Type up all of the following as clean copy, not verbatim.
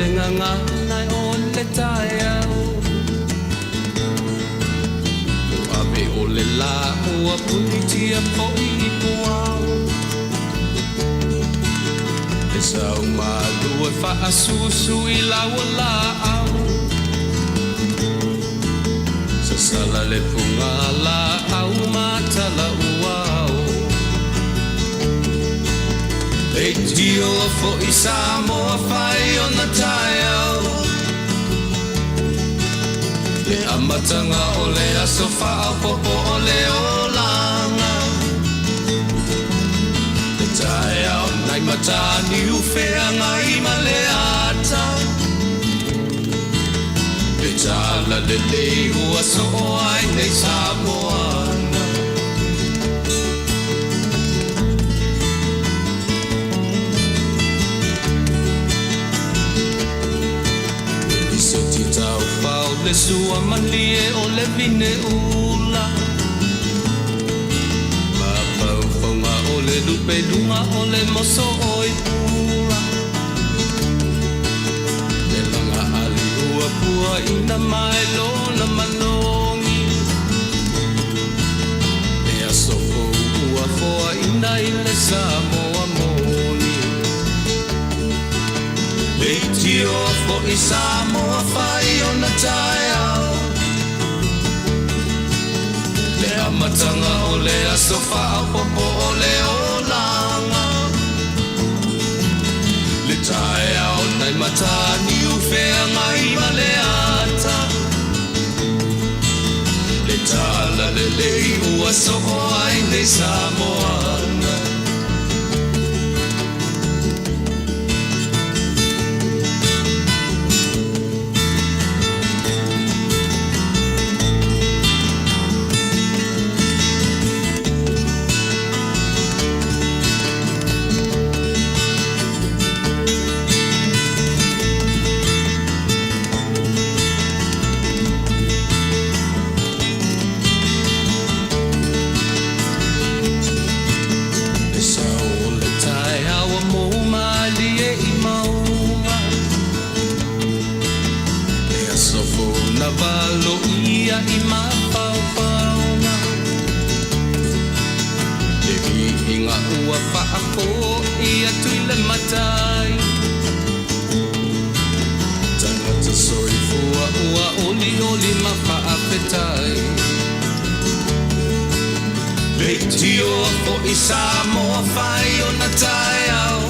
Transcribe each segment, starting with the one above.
le gagana o le taeao. Ua ave o le lā ua punitia foi i puao. Le sau malu e faasusu i lau laau. Sasala le fuga laau ma tala uao. Leitio foi Samoa fai ona taeao. Le amataga o le aso faaopoopo o le olaga. Le taeao nai Mataniu Feagai ma le ata. Le talalelei ua soo ai nei Samoana. Le lisiti taufao le sua malie o le vine ula. Mafaufauga o le lupeluga o le moso oi pula. Le laga ali ua puaina mai lona malogi. Le aso fou ua foaina i le Samoa moni. Leitio foi Samoa fai ona taeao. Le amataga o le aso faaopoopo o le olaga. Le taeao nai Mataniu Feagai ma le ata. Le talalelei ua soo ai nei Samoana. Le sau o le taeao ua mou malie i mauga. Le aso fou na valoia i mafaufauga. Le viiga ua faafoi atu i le Matai. Tagata soifua ua olioli ma faafetai. Leitio foi Samoa fai ona taeao.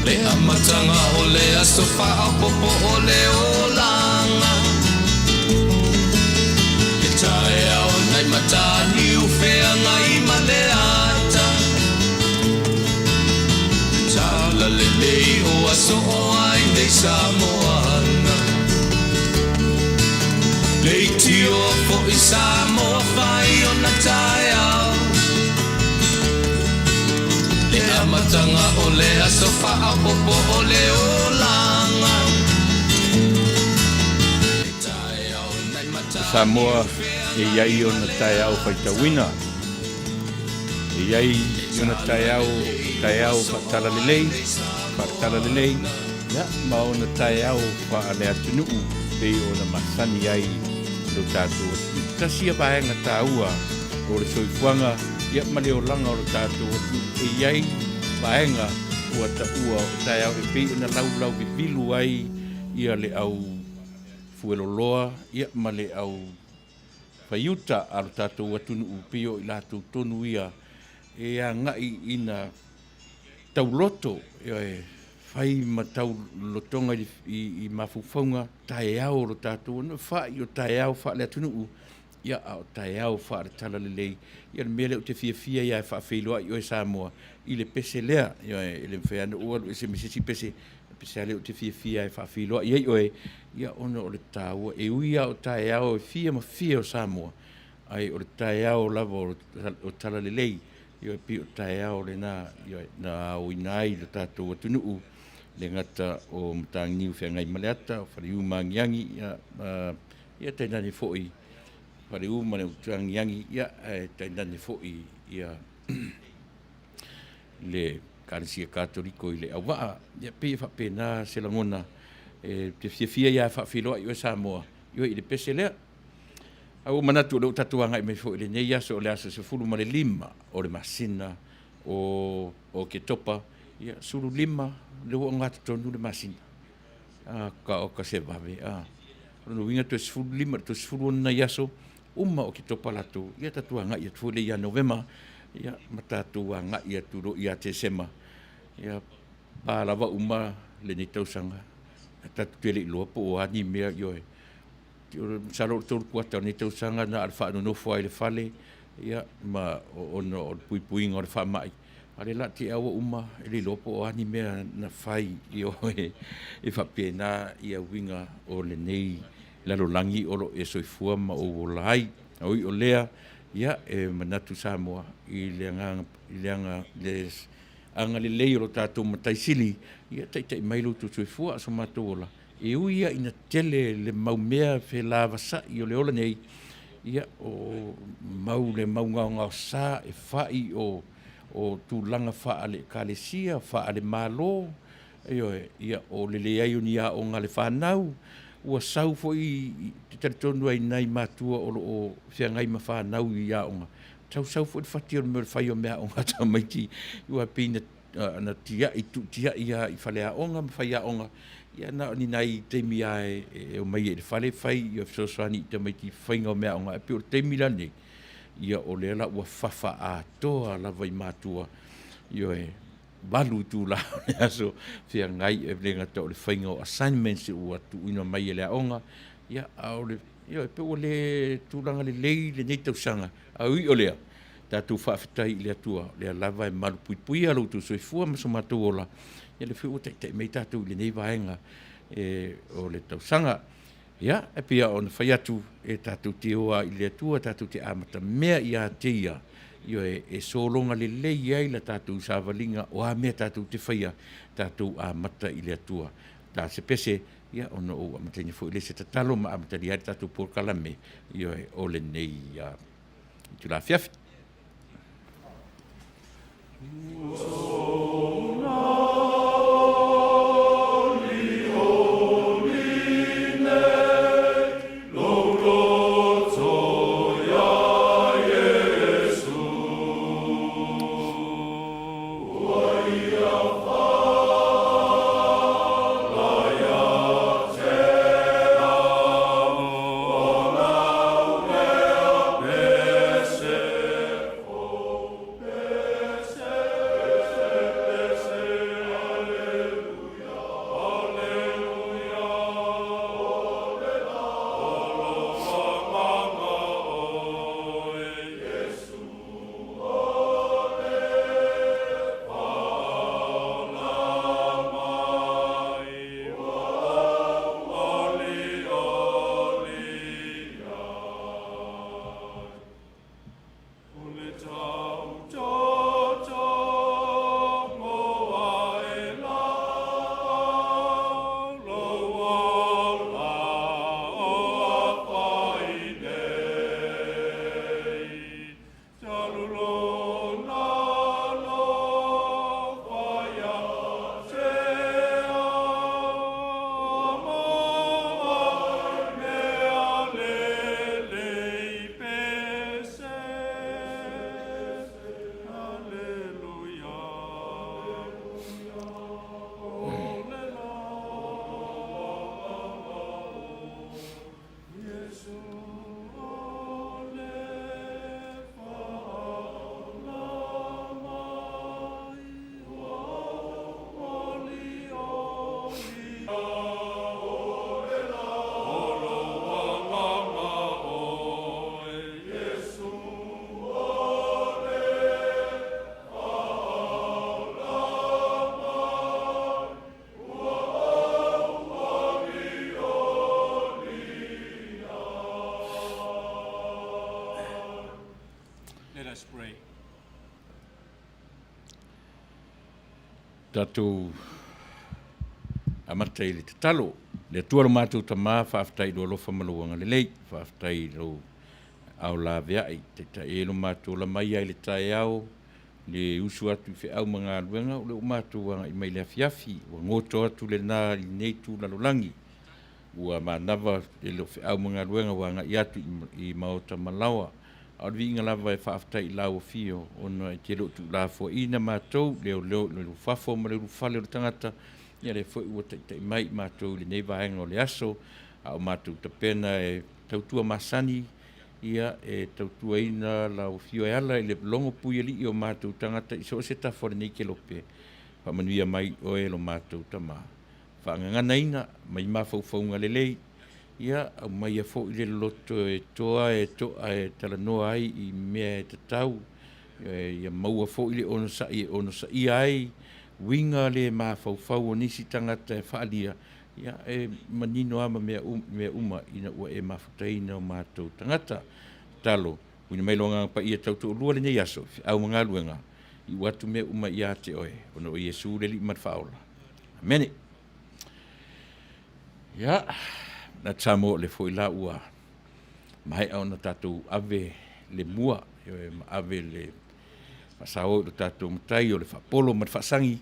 Le amataga o le aso faaopoopo o le olaga. Le taeao nai Mataniu Feagai ma le ata. Le talalelei ua soo ai nei Samoana. Leitio foi Samoa fai ona taeao. Le amataga o le aso faaopoopo o le olaga. Le taeao nai O Samoa Mataniu e i ai ona taeao faitauina. E i ai ona taeao, taeao faatalalelei, faatalalelei, ia, ma ona taeao faaleatunuu pei ona masani ai lo tatou atunuu. Tasi ia vaega taua o le soifuaga ia ma le olaga o lo tatou atunuu. E i ai vaega ua taua o taeao e pei ona laulau vivilu ai ia le au fueloloa ia ma le au faiuta a lo tatou atunuu pei o i latou tonu ia e agai ina tauloto e fai ma taulotoga i mafaufauga taeao o lo tatou atunuu, fa'i o taeao faale-atunuu, ia, a o taeao faale-talalelei. Ia, o le mea lea ou te fiafia ai lava e faafeiloai oe Samoa i le pese lea. Ioe, e le mafai lava ona ou alu ese ma se isi pese, le pese lava lea ou te fiafia ai e faafeiloai ai oe, ia, ona o le taua, e ui lava o taeao e fia ma fia o Samoa, ae o le taeao lava o talalelei, Ioe, pei o taeao lena, ioe, na aoina ai lo tatou atunuu, le gata o Mataniu Feagaimaleata, o Faleu ma Agiagi, ia, ia tainane foi Faleu ma le Utuagiagi, ia, ae tainane foi ia le Ekalesia Katoliko i Leauvaa. Ia, pei e faapena se lagona e te fiafia ia faafeiloai oe Samoa, ioe, i le pese lea. Ae ua ou manatu o lea ua tatou agai mai foi i lenei aso, o le aso 15 o le masina o Oketopa, ia, 15, lea ua ogatotonu le masina. A, ka o ka se vave, a. O lona uiga toe 15, toe 16 nai aso, uma o Oketopa latou, ia tatou agai atu foi lea ia Novema, ia, ma tatou agai atu loa ia Tesema, ia, pa lava uma lenei tausaga, ae tatou te le iloa po o a ni mea, ioe. Masalo o le 3 kuata o lenei tausaga na o le faanonofo lava i le fale, ia, ma ona o le puipuiga o le faamai, a o lea o le a tea ua uma, e le iloa po o a ni mea na fai, ioe, e faapena ia uiga o lenei lalolagi o lo o e soifua ma ou ola ai. A ui o lea, ia, e manatu Samoa i le agaga, i le aga, le agalelei o lo tatou Matai Sili, ia taitai mai lo outou soifua a o so matou ola, E ui lava ina tele le mau mea felavasai o le ola nei, ia, o mau le mau gaogaosa e fai o o tulaga faale-Ekalesia, faale-Malo, ioe, ia, o le leai o ni aoga a le fanau, ua sau foi, ou te talitonu lava i nai matua o lo o feagai ma fanau i aoga, sau sau foi le fati o le mea o le fai o meaaoga a tamaiti, aua e pei na na tiai, tuutiai lava i faleaoga ma faiaoga, ia na o ni nai taimi lava e omai ai i le fale fai ia fesoasoani i tamaiti i le faiga o meaaoga, ae pei o le taimi la lenei, ia o lea la ua fafa atoa lava i matua, ioe, 8 itula o le aso feagai, e le gata o le faiga o assignments ua tuuina mai e le aoga, ia a o le, ioe, pei ua le tulaga lelei lenei tausaga, ae ui o lea, Tatou faafetai i le Atua, o lea lava e malupuipuia lo outou soifua ma so matou ola, ia lea foi ua taitai mai tatou i lenei vaega e, o le tausaga. Ia, e pei lava ona fai atu, e tatou te o lava i le Atua, tatou te amatamea ia te Ia, ioe, e sologa lelei ai la tatou savaliga, o a mea tatou te faia, tatou amata i le Atua. Ta se pese, ia, ona ou amataina foi lea i se tatalo ma amatalia ai le tatou polokalame, ioe, o lenei itula afiafi. Let us pray. Tatou amata i le tatalo. Le Atua lo matou Tama, faafetai i lou alofa ma lou agalelei, faafetai i lou ao laveai, taitai ai lo matou ola mai ai le taeao, Le usu atu i feau ma galuega o lea ua matou agai mai i le afiafi, ua goto atu lena i lenei itu lalolagi. Ua manava le o feau ma galuega ua agai atu i maota ma laoa. A o le viiga lava e faafetai i lau afio ona e te le o tuulafoaiina matou, leoleo i le ulufafo ma le ulufale o le tagata, ia lea foi ua taitai mai i matou i lenei vaega o le aso, a o matou tapena e tautua masani, ia e tautuaina lau afio e ala i le logo puialii o matou tagata i so o se tafa o lenei kelope. Faamanuia mai oe lo matou Tama. Faagaganaina mai mafaufauga lelei, ia aumaia foi le loto e toa e to'a e talanoa ai i mea e tatau, ia maua foi le onosai e onosaia ai uiga le mafaufau o nisi tagata e faaalia, ia e manino lava ma mea uma ina ua e mafutaina o matou tagata. Tatalo, tuuina mai lo Agaga Paia tautoalua lenei aso, feau ma galuega, iu atu mea uma ia te oe, ona o Iesu le Alii ma le Faaola. Amene. Ia, manatu Samoa o lea foi la ua maea ona tatou ave le mua, ma ave le faasao i lo tatou Matai o le faapolo ma le faasagi,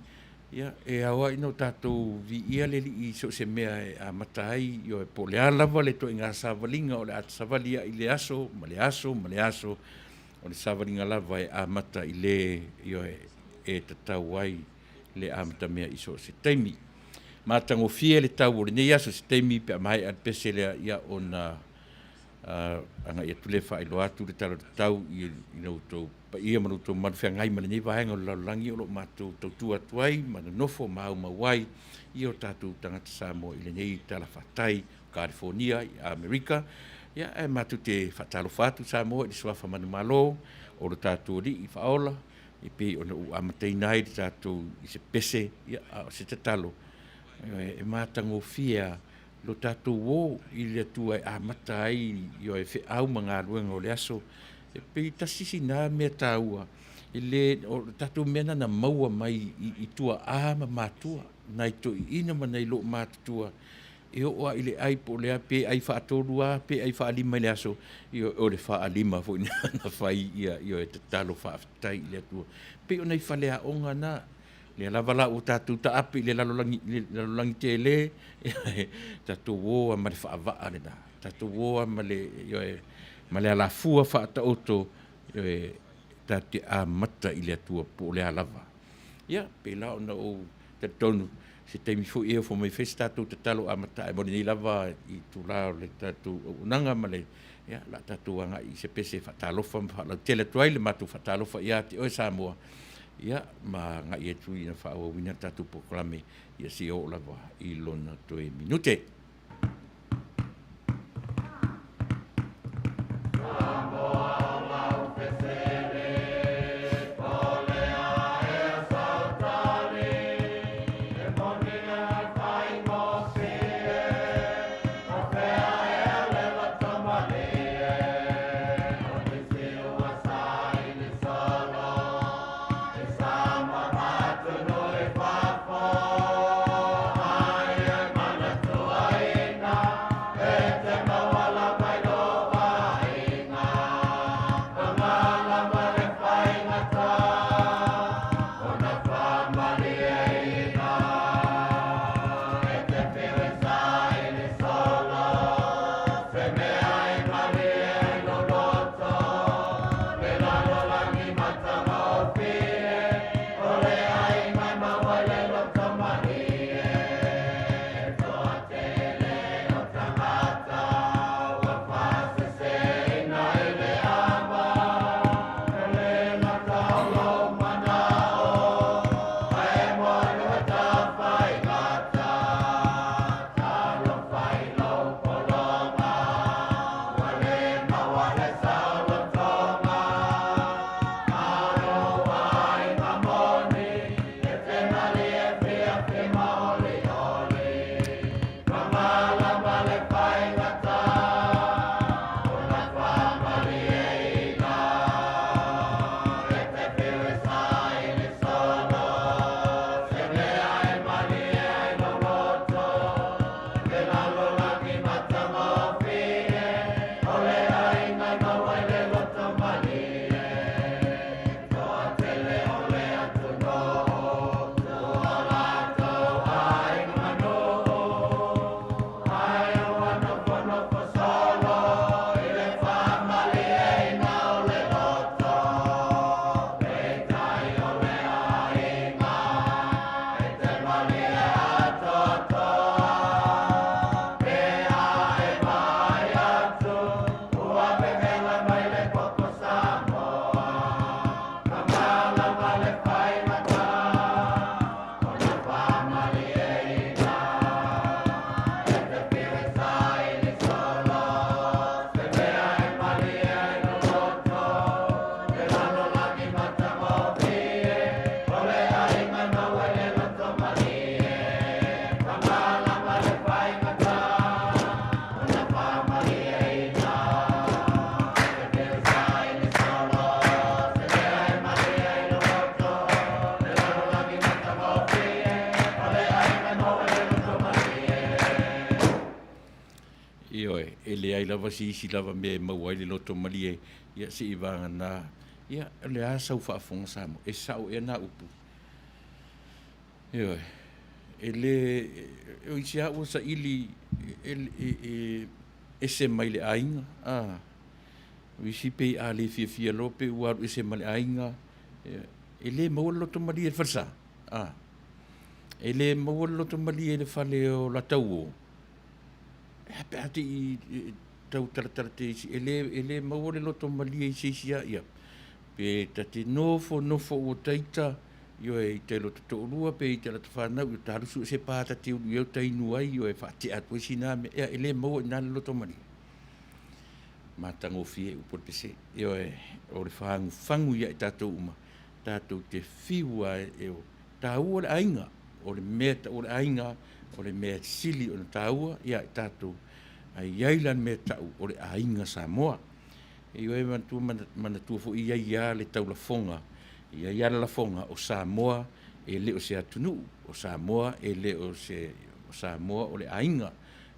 ia, e ao ai ona tatou viia le Alii i so o se mea e amata ai, ioe, po o le a lava le ituaiga savaliga o le a savali ai i le aso ma le aso ma le aso, o le savaliga lava e amata i le, ioe, e tatau ai le amatamea i so o se taimi. Matagofie le tau o lenei aso, se taimi pe a maea le pese lea, ia ona agai atu lea e faailoa atu le tala o le tau i lo outou paia ma lo outou mamalu feagai ma lenei vaega o le lalolagi o lo o matou tautua atu ai ma nonofo ma aumau ai i o tatou tagata Samoa i lenei talafatai o Kalifonia i Amerika. Ia, ae matou te faatalofa atu Samoa i le suafa manumalo o lo tatou Alii Faaola, e pei ona ou amataina ai le tatou i se pese, ia, a o se tatalo, e matagofie lava lo tatou o i le Atua e amata ai, ioe, feau ma galuega o le aso. E pei tasi sina mea taua, e le o le tatou mea lena na maua mai i tuaa ma matua, nai toeaiina ma nai loomatutua, e oo lava i le ai po o le a, pe ai faatolu lava pe ai faalima i le aso, ioe, o le faalima foi na fai, ia, ioe, tatalo faafetai i le Atua. E pei o nai faleaoga na, lea lava la ua tatou taape i le lalolagi, le lalolagi tele, tatou o lava ma le faavaa lena, tatou o lava ma le, ioe, ma le alafua faataoto, ioe, tatou te amata i le Atua po o le a lava. Ia, pei la ona ou talitonu, se taimi foi e ofo mai foi se tatou tatalo amata, ae mo lenei lava itula o le tatou auaunaga ma le, ia, o le a tatou agai i se pese faatalofa ma faalautele atu ai le matou faatalofa ia te oe Samoa, ia, ma agai atu ina faaauauina le tatou polokalame, ia seia oo lava i lona toe minute. leai lava se isi lava mea e maua ai le loto malie, ia seivagana, ia, o le a sau faafofoga Samoa? E sao ea na upu? Ioe. E le, o isi lava ua saili e ese mai le aiga, a. O isi pei a le fiafia loa pei ua alu ese ma le aiga. E le maua le loto malie i le falesa, a. E le maua le loto malie i le fale o lata uo. E a pe a te i tau talatala te isi, e le, e le maua le loto malie i se isi a ia. Pe ta te nofo nofo ua ta ita, ioe, i tai lota toalua pe i tai lota fanau, ia talusu ese pa ta te ulu i ai o ta inu ai, ioe, faatea atu ai sina mea. Ea, e le maua i ina le loto malie? Matagofie upu a le pese. Ioe, o le fagufagu ia i tatou uma, tatou te fiu lava e taua le aiga, o le mea e tau o le aiga, o le mea e sili ona taua ia i tatou, ae i ai la le mea e tau o le aiga Samoa. Ioe, manatua, manatua foi e i ai lava le taulafoga, e i ai lava le lafoga, o Samoa e le o se atunuu, o Samoa e le o se, o Samoa o le aiga.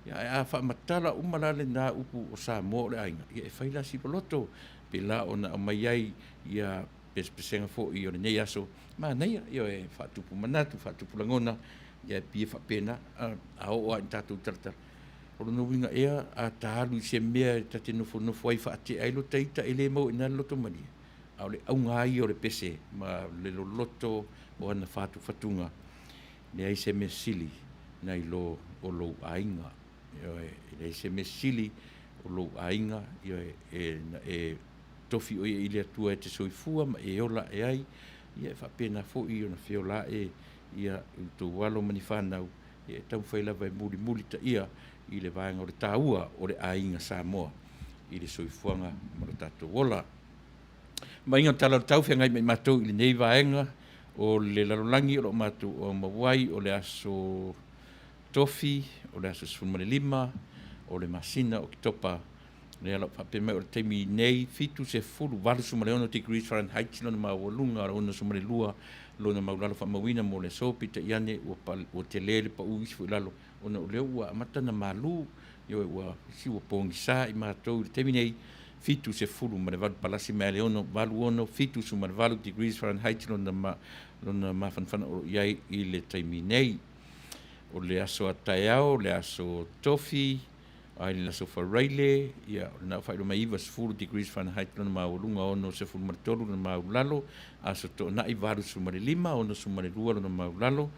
Ae a faamatala uma la lena upu o Samoa o le aiga, ia e fai la si loloto, pei la ona aumai ai ia pesepesega foi o lenei aso, manaia, ioe, faatupu manatu, faatupu lagona, ia e pei e faapena, a oo lava ina tatou talatala. O lona uiga ea, a ta alu i se mea ta te nofonofo ai e faatea ai lota ita, e le maua i ina le loto malie? A o le auga lava ia o le pese ma le loloto o ana fatufatuga, leai se mea sili nai lo o lou aiga. Ioe, e leai se mea sili o lou aiga, ioe, e, na e tofi oe i le Atua e te soifua ma e ola ae ai, ia e faapena foi ona feola ae ia outou alo ma ni fanau, ia e taumafai lava e mulimulitaia i le vaega o le taua o le aiga Samoa i le soifuaga ma lo tatou ola. Maiga o le Tala o le Tau feagai ma i matou i lenei vaega o le lalolagi o lo o matou aumau ai o le aso Tofi, o le aso 15 o le masina o Oketopa. Lea la faapea mai o le taimi nei, 70, 86 degrees Fahrenheit lona maualuga, 62 lona maulalo faamauina mo le aso, peitai ane ua, ua tele le pau isi foi lalo, ona o lea ua amata ona malu, ioe, ua isi ua pogisa i matou i le taimi nei, 78 palasi mai le 6, 86, 78 degrees Fahrenheit lona, ma, lona mafanafana o lo o i ai i le taimi nei. O le aso a taeao, le aso Tofi, ai le aso Faraile, ia, o lena ua faailoa mai 90 degrees Fahrenheit lona maualuga, 63 lona maulalo, aso Toonai 85, 62 lona maulalo,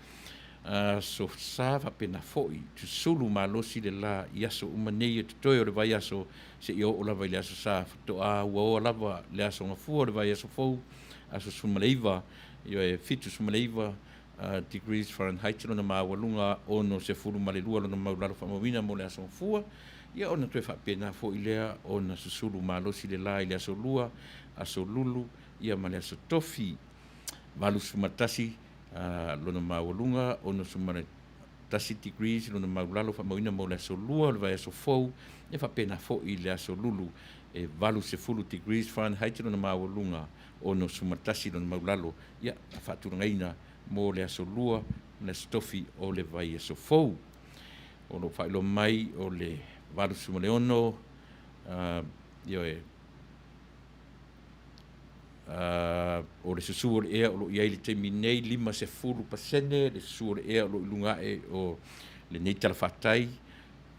aso Sa faapena foi, susulu malosi le la i aso uma nei e totoe o le vaiaso seia oo lava i le aso Sa, faatoa uaoa lava le aso Gafua o le vaiaso fou, aso 19, ioe, 79 degrees Fahrenheit lona maualuga, 62 lona maulalo faamauina mo le aso Gafua, ia ona toe faapena foi lea ona susulu malosi le la i le aso Lua, aso Lulu, ia ma le aso Tofi. 81 lona maualuga, 61 degrees lona maulalo faamauina mo le aso Lua o le vaiaso fou, e faapena foi le aso Lulu, e 80 degrees Fahrenheit lona maualuga, 61 lona maulalo, ia faatulagaina mo le aso Lua ma le aso Tofi o le vaiaso fou. O lo o faailoa mai o le 86, ioe, o le susu o le ea o lo o i ai i le taimi nei, 50% le susu o le ea o lo o i luga ae o lenei talafatai.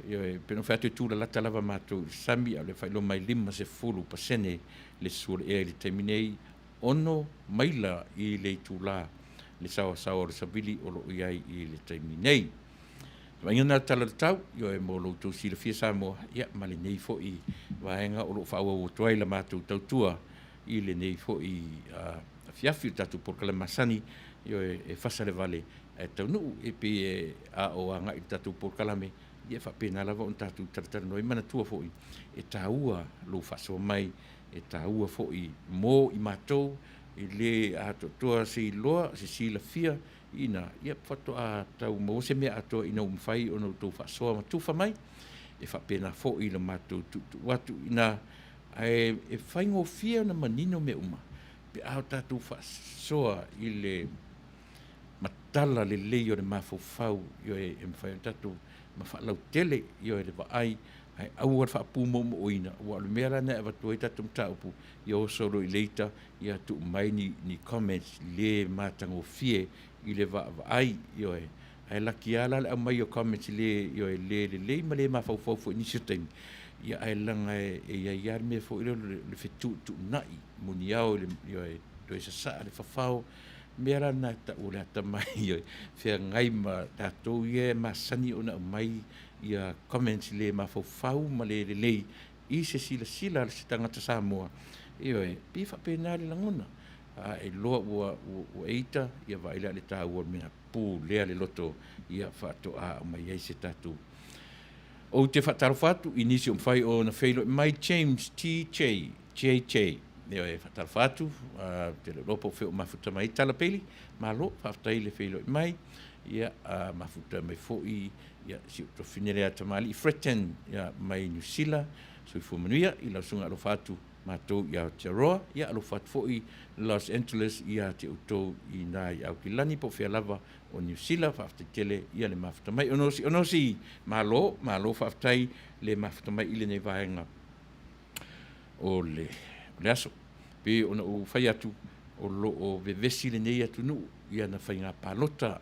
Ioe, pei ona ou fai atu e tulalata lava matou i le sami, a o lea e faailoa mai 50% le susu o le ea i le taimi nei, 6 maila i le itula le saoasaoa o le savili o lo o i ai i le taimi nei. Vaaiga na tala le tau, ioe, mo lo outou silafia Samoa, ia ma lenei foi vaega o lo o faaauau atu ai la matou tautua i lenei foi afiafi o le tatou polokalame masani, ioe, e fasa le vale ae taunuu, e pei e a o agai i le tatou polokalame, ia e faapena lava ona tatou talatalanoa ai. Manatua foi, e taua lou faasoa mai, e taua foi mo i matou, e le atoatoa se iloa, se silafia ina ia faatoa tau maua se mea atoa ina ua mafai ona outou faasoa ma tufa mai, e faapena foi le matou tuutuu atu i ina, ae e faigofie ona manino mea uma pe a o tatou faasoa i le matala lelei o le mafaufau, ioe, e mafai ona tatou ma faalautele, ioe, le vaai. Ae aua le faapumoumoina, aua o le mea la lena e avatu ai tatou mataupu, ia oso loa i later, ia tuu mai ni, ni comments le matagofie i le vaavaai, ioe. Ae laki lava la le aumai o comments le, ioe, le lelei ma le mafaufau foi i nisi o taimi, ia ae leaga e i ai lava le mea foi lea o le fetuutuunai, muniao i le, ioe, toe sasaa le fafao, mea la lena e tau o le atamai, ioe, feagai ma tatou ia e masani ona aumai ia comments le mafaufau ma le lelei i se silasila a se tagata Samoa, ioe, pei e faapena le lagona. A e iloa ua, ua, ua eita, ia vaai la i le taua o le mea pulea le loto, ia faatoa aumai ai se tatou. Ou te faatalofa atu i nisi o mafai ona feiloai mai, James TJ, JJ, ioe, faatalofa atu, ou te le iloa po o fea o mafuta mai ai Tala Peli, malo, faafetai le feiloai mai, ia, mafuta mai foi ia, si ou tofine lea tamalii Fretton, ia, mai Niu Sila, soifua manuia i lau susuga alofa atu matou i Aotearoa, ia alofa atu foi Los Angeles ia te outou i ina i Aukilani po o fea lava o Niu Sila, faafetai tele ia le mafuta mai. Onosi, onosi, malo, malo faafetai le mafuta mai i lenei vaega o le, o le aso. Pei ona ou fai atu, o lo o vevesi lenei atunuu i ana faiga palota.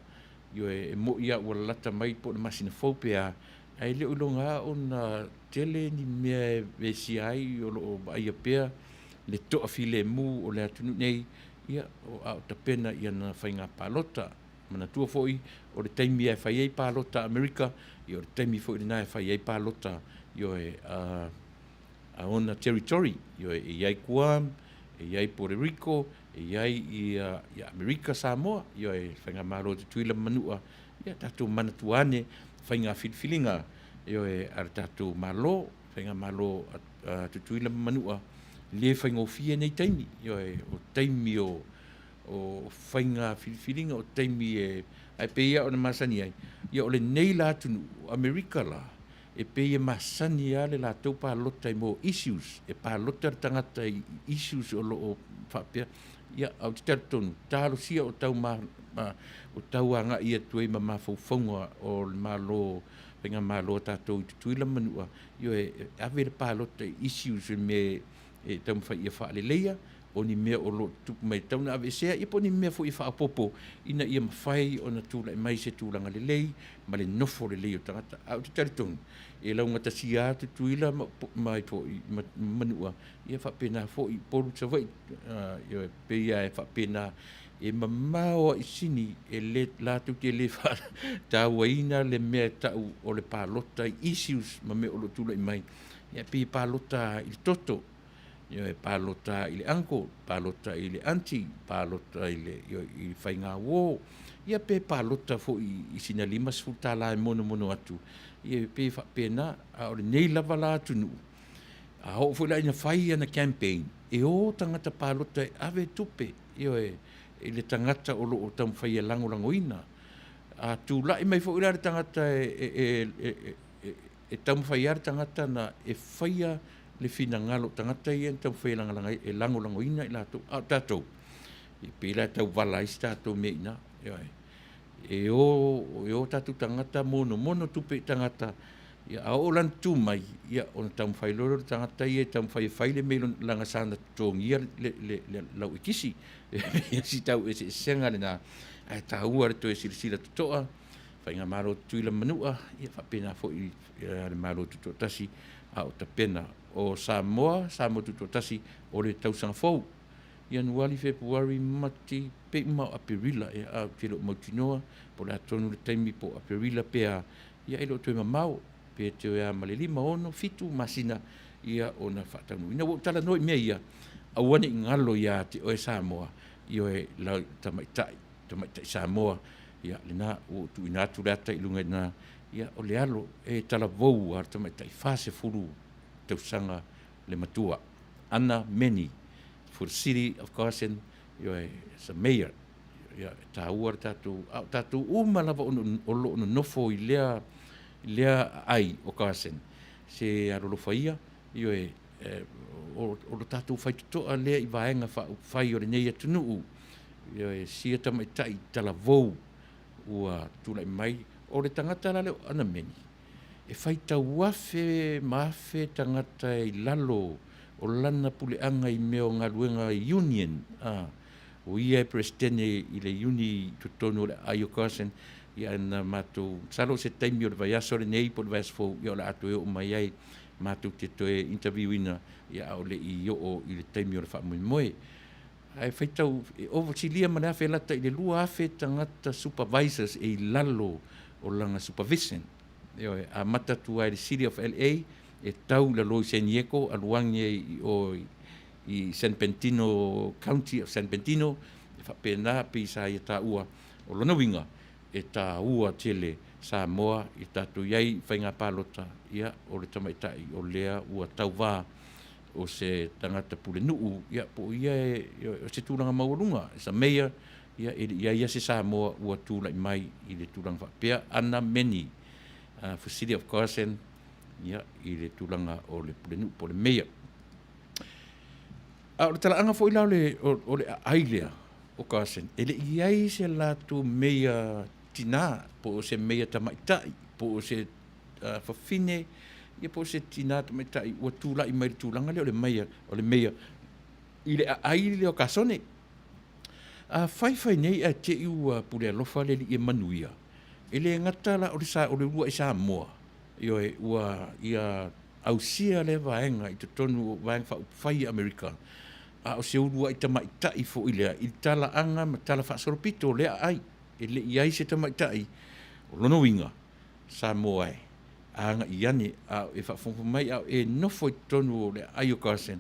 Ioe, e moni lava ua lalata mai po o le masina fou pe a, ae le o iloga lava ona tele ni mea e vesia ai, o lo o vaaia pea le toafilemu o le atunuu nei, ia, a o tapena i ana faiga palota. Manatua foi, o le taimi lava e fai ai palota a Amerika, ia o le taimi foi lena e fai ai palota, ioe, a a ona territory, ioe, e i ai Guam, e i ai Puerto Rico, e i ai ia, ia Amerika Samoa, ioe, Faigamalo a Tutuila ma Manua, ia tatou manatua ane faiga filifiliga, ioe, a le tatou Malo, Faigamalo a Tutuila ma Manua, le faigofie nei taimi, ioe, o taimi o o faiga filifiliga, o taimi e, ae pei lava ona masani ai, ia o lenei la atunuu, o Amerika la, e pei e masani lava le latou palota i mo issues, e palota le tagata i issues o lo o faapea. Ia, ae ou te talitonu, talosia o tau ma, ma, o tau agai atu ai ma mafaufauga o le Malo, Faigamalo a tatou i Tutuila ma Manua, ioe, e ave le palota i issues i mea e taumafai ia faaleleia, o ni mea o lo o tutupu mai e tatau ona aveesea, ia po o ni mea foi e faaopoopo ina ia mafai ona tulai mai se tulaga lelei ma le nofo lelei o tagata. Ae ou te talitonu, e laugatasia lava Tutuila ma, ma, foi, ma Manua, ia faapena foi Upolu Savaii, uh, pei lava e faapena, e mamao a i sini e le, latou te le faatauaina le mea e tau o le palota i issues ma mea o lo o tulai mai, ia pei e palota i le toto, Ioe, palota i le uncle, palota i le aunty, palota i le, ioe, i le faigauo, ia pe palota foi i sina $50 e monomono atu, ia pei e faapena. A o lenei lava la atunuu, a oo foi la ina fai ana campaign, e o tagata palota e ave tupe, ioe, i le tagata o lo o taumafai e lagolagoina. A tulai mai foi la le tagata e, e, e, e, e taumafai lava le tagata na e faia le finagalo o tagata ia na taumafai e lagalaga e lagolagoina i latou, a o tatou, e pei la e tau vala ai se tatou mea i ina. Ioe. E o, e o tatou tagata monomono tupe i tagata, ia, a oo la ina tu mai, ia, ona taumafai loa lea o le tagata ia e taumafai e fai le mea leaga sa na totogia le, le, le lau ekisi. Si tau eseesega lena, ae taua le toe silasila totoa, Faigamalo Tutuila ma Manua, ia faapena foi le Malo Tutoatasi, a o tapena o Samoa, Samoa Tutoatasi, o le tausaga fou. Ianuali, Fepuari, Mati, pei uma o Aperila, ea, a ou te le o mautinoa, po o le a tonu le taimi po o Aperila pe a, ia e le o toe mamao, pe toe a ma le 5, 6, 7 masina, ia ona faataunuuina. Ua ou talanoa i mea ia, aua ne i galo ia te oe Samoa, ioe, lau tamaitai, tamaitai Samoa, ia lena ua ou tuuina atu le ata i luga i ina, ia o le alo e talavou a le tamaitai 40 tausaga le matua, Anna Meni, for the city of Carson, ioe, as a mayor. Ia, e taua le tatou, a o tatou uma lava o lo o nonofo i lea, lea aai o Carson, se alolofa ia, ioe, o lo tatou faitotoa lea i vaega faaupufai o lenei atunuu, Ioe, sia tamaitai talavou ua tulai mai. O le tagata la lea o Anameni, E faitau afe ma afe tagata i lalo o lana puleaga i mea o galuega union, a, o ia e Peresetene i le iuni i totonu o le aai o Carson, ia na matou, masalo o se taimi o le vaiaso lenei po o le vaiaso fou, ia o le a toe oo mai ai matou te toe interview ina, ia a o le i oo i le taimi o le faamoemoe. Ae faitau, e ova silia ma le 1000 lata i le 2000 tagata supervisors e i lalo o lana supervision. Ioe, amata atu ai i le City of LA, e tau i lalo i San Diego, alu ane i o i San Bernardino, County of San Bernardino, e faapena pei sa ia taua. O lona uiga, e taua tele Samoa i tatou i ai i faiga palota, ia, o le tamaitai o lea ua tauva o se tagata pulenuu, ia, po o ia e, o se tulaga maualuga, sa mayor, ia, e le i i ai lava se Samoa ua tulai mai i le tulaga faapea. Ana Meni, for City of Carson, ia, i le tulaga o le pulenuu po o le mayor. A o le talaaga foi la o le, o, o le aai lea o Carson, e le i i ai se latou mayor tinā, po o se mayor tamaitai, po o se fafine, ia po o se tinā tamaitai ua tulai mai i le tulaga lea o le mayor, o le mayor i le aai lea o Kasone. A faifai nei ae te i ua pule alofa le Alii e manuia, e le gata la o le sa, o le uluai Samoa, ioe, ua ia ausia lea vaega i totonu o Vaega Faaupufai a Amerika, a o se uluai tamaitai foi lea i talaaga ma tala faasolopito o lea aai, e le i i ai se tamaitai. O lona uiga, Samoa e, agai ane a o e faafogafoga mai a o e nofo i totonu o le aai o Carson,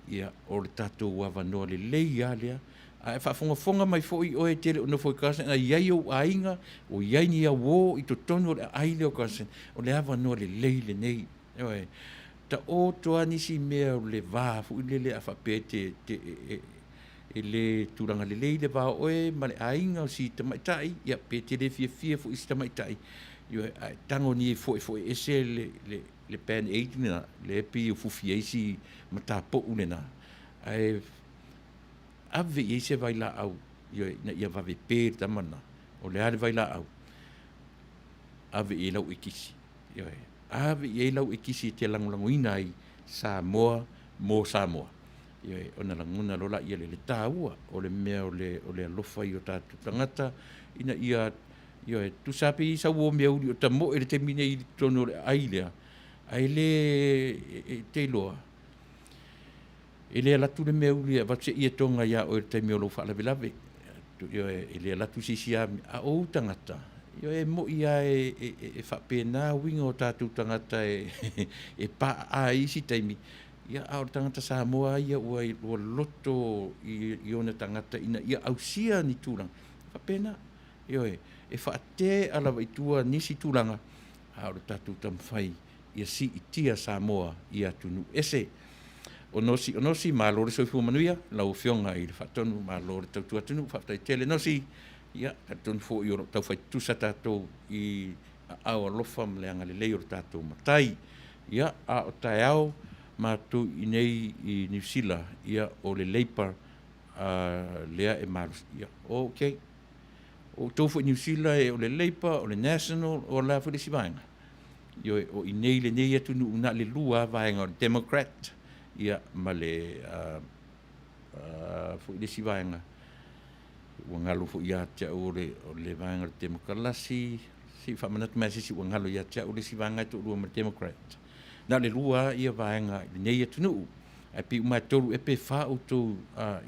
ia, o le tatou avanoa lelei lava lea. A e faafogafoga mai foi oe e te le o nofo i Carson, a i ai ou aiga, o i ai ni auo i totonu o le aai lea o Carson, o le avanoa lelei lenei. Ioe. Taoto lava nisi mea o le va foi lele a faapea e te, te, e, e le tulaga lelei le va o oe ma le aiga o si tamaitai, ia, pe te le fiafia foi i si tamaitai, ioe, ae tago nei e foefoe ese le, le, le band aid lena, lea e pei e fufi ai si matapou lena, ae ave i ai se vailaau, ioe, ina ia vave pe le tama lena. O le a le vailaau? Ave i ai lau ekisi. Ioe, ave i ai lau ekisi e te lagolagoina ai Samoa mo Samoa. Ioe, ona lagona loa laia lea le taua o le mea o le, o le alofa i o tatou tagata ina ia, ioe, tusa lava pe i ai sau uo meauli o tamoe i le taimi nei i totonu o le aai lea, ae le, e te iloa, e le alu atu le meauli e avatu se ietoga ia oe i le taimi o lou faalavelave. Ioe, e le alu atu se isi a, a o ou tagata, ioe, e moni lava e faapena uiga o tatou tagata e paaa ai isi taimi, ia, a o le tagata Samoa lava ia ua loto i ona tagata ina ia ausia ni tulaga faapena. Ioe, e faatea lava i tua nisi tulaga, a o le tatou taumafai ia siitia Samoa i atunuu ese. O Nosi o Nosi, malo le soifua manuia, lau Afioga i le Faatonu, malo le tautua atunuu, faafetai tele Nosi. Ia, talitonu foi o lo o taufai tutusa tatou i aao alofa ma le agalelei o le tatou Matai. Ia, a o taeao matou i inei i Niu Sila, ia, o le Labour lea e malosi. Ia, okay. O outou foi i Niu Sila, o le Labour, o le National, o le a foi le isi vaega? Ioe, o i inei i lenei atunuu na o le lua lava vaega, o le Democrat ia ma le foi le isi vaega ua galo foi ia te au o le, o le vaega o le Temokalasi, se i faamanatu mai se isi ua galo ia te au le isi vaega e toalua ma le Democrat. Na o le lua lava ia vaega i lenei atunuu, ae pei uma e tolu ea pe fa outou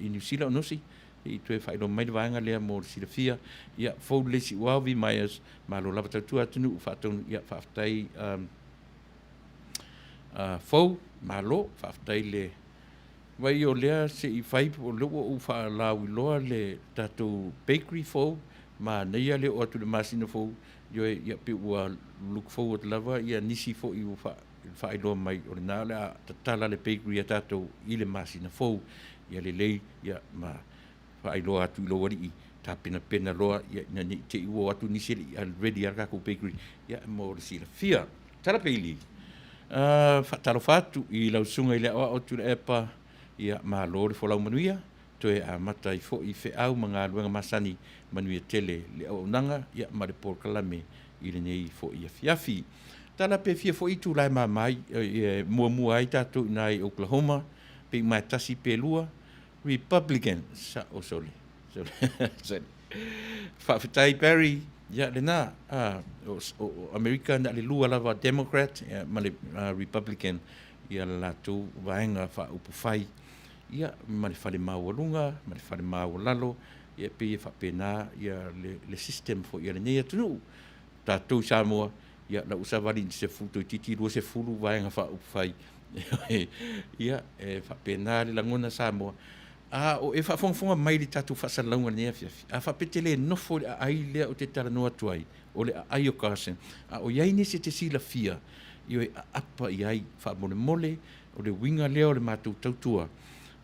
i Niu Sila o Nosi, i toe faailoa mai le vaega lea mo le silafia. Ia, fou lelei Siuao, Vi Myers, malo lava tautua atunuu, faatonu, ia, faafetai fou, malo, faafetai le vai o lea se i fai, o lea ua ou faalauiloa le tatou bakery fou, manaia le oo atu i le masina fou, ioe, ia pei ua look forward lava ia nisi foi ua faailoa mai o lena o le a tatala le bakery a tatou i le masina fou, ia lelei, ia ma faailoa atu i lou alii, tapenapena loa, ia ina ne i te i ua o atu nisi e le i ready lava le tatou bakery, ia mo le silafia. Tala Peili, faatalofa atu i lau susuga i le aoao Tuilaepa, ia malo le folau manuia, toe amata ai foi feau ma galuega masani, manuia tele le auaunaga, ia ma le polokalame i lenei foi afiafi. Tala pe fia foi itula e mama ai, e muamua ai tatou i ina i Oklahoma, pe i mae tasi pe lua, Republican, sao sole, sole, sole. Faafetai Barry, ia lena, a, o, o Amerika na le lua lava Democrat ia, ma le Republican, ia le latou vaega faaupufai, ia, ma le fale maualuga, ma le fale maualalo, ia e pei e faapena ia le, le system foi a lenei atunuu. Tatou i Samoa, ia la ua savali i le sefulu toeitiiti 20 Vaega Faaupufai, ia e faapena le lagona Samoa. A o e faafogafoga mai i le tatou faasalalauga i lenei afiafi, a faapea e te le nofo i le aai lea ou te talanoa atu ai, o le aai o Carson, a o i ai nisi e te silafia, ioe, aapa i ai faamolemole, o le uiga lea o le matou tautua.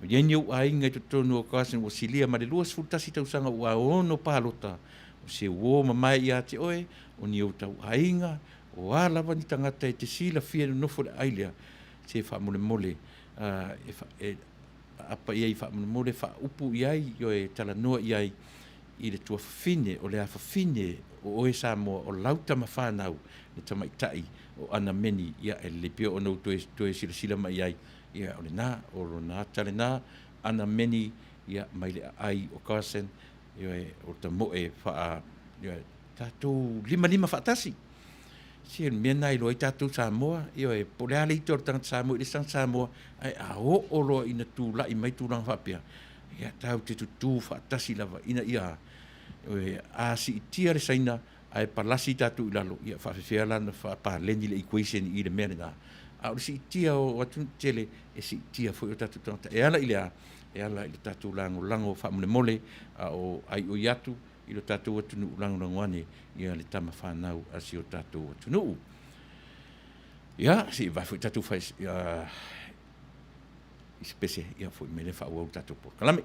O i ai ni ou aiga i totonu o Carson ua silia ma le 21 tausaga ua ono palota, O se uo mamae ia te oe, o ni ou tauaiga, o a lava ni tagata e te silafia e nonofo i le aai lea, se faamolemole e aapa i ai faamolemole, faaupu i ai, ioe, talanoa i ai i le tuafafine, o le afafine o oe Samoa, o lau tama fanau, le tamaitai o Ana Meni, ia e lelei pea ona ou toe, toe silasila mai i ai, ia o lena, o lona ata lena, Ana Meni, ia, mai le aai o Carson, Ioe, o tamoe faa, ioe, tatou limalima faatasi. Se o le mea lena e iloa ai tatou Samoa, ioe, po o le a le ita o le tagata Samoa i le isi tagata Samoa, ae a oo loa ina tulai mai tulaga faapea, ia tatou te tutū faatasi lava ina ia, ioe, a siitia le Saina ae palasi tatou i lalo, ia e faapefea la ona faapaleni le equation i le mea lena. A o le siitia o atunuu tetele, e siitia foi o tatou tagata. E ala i le a? E ala i le tatou lagolago faamolemole a o aioi atu i lo tatou atunuu, lagolago ane ia le tama fanau a si o tatou atunuu. Ia, se i vae foi tatou fai i se pese, ia foi mai lea faaauau le tatou polokalame.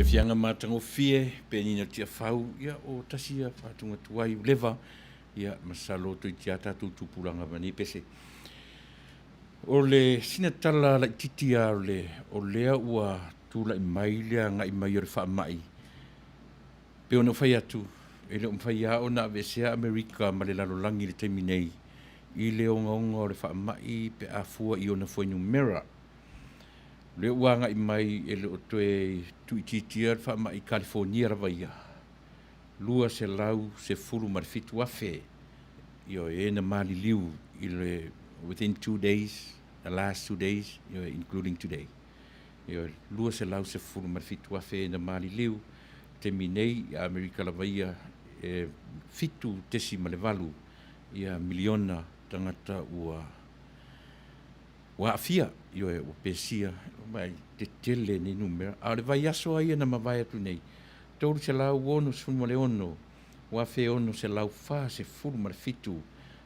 Fiafiaga matagofie penina Tiafau, ia o tasi ia faatuga tuai ua leva, ia masalo toeitiiti lava tatou tupulaga ma nei pese. O le sina tala laitiiti lava o le o lea ua tulai mai le agai mai o le faamai, pei ona ou fai atu, e le o mafai lava ona aveesea Amerika ma le lalolagi i le taimi nei i le ogaoga o le faamai pe a fua i ona fuainumera. O lea ua agai mai e le o toe tuuitiitia le faamai i Kalifonia lava ia, 217,000 ioe, e na maliliu i le within 2 days, the last 2 days, ioe, including today. Ioe, 217,000 e na maliliu taimi nei i Amerika lava ia, e 7.8 ia miliona tagata ua aafia, ioe, ua pesia, mai tetele nei numera. A o le vaiaso a ia na mavae atu nei, 366,647,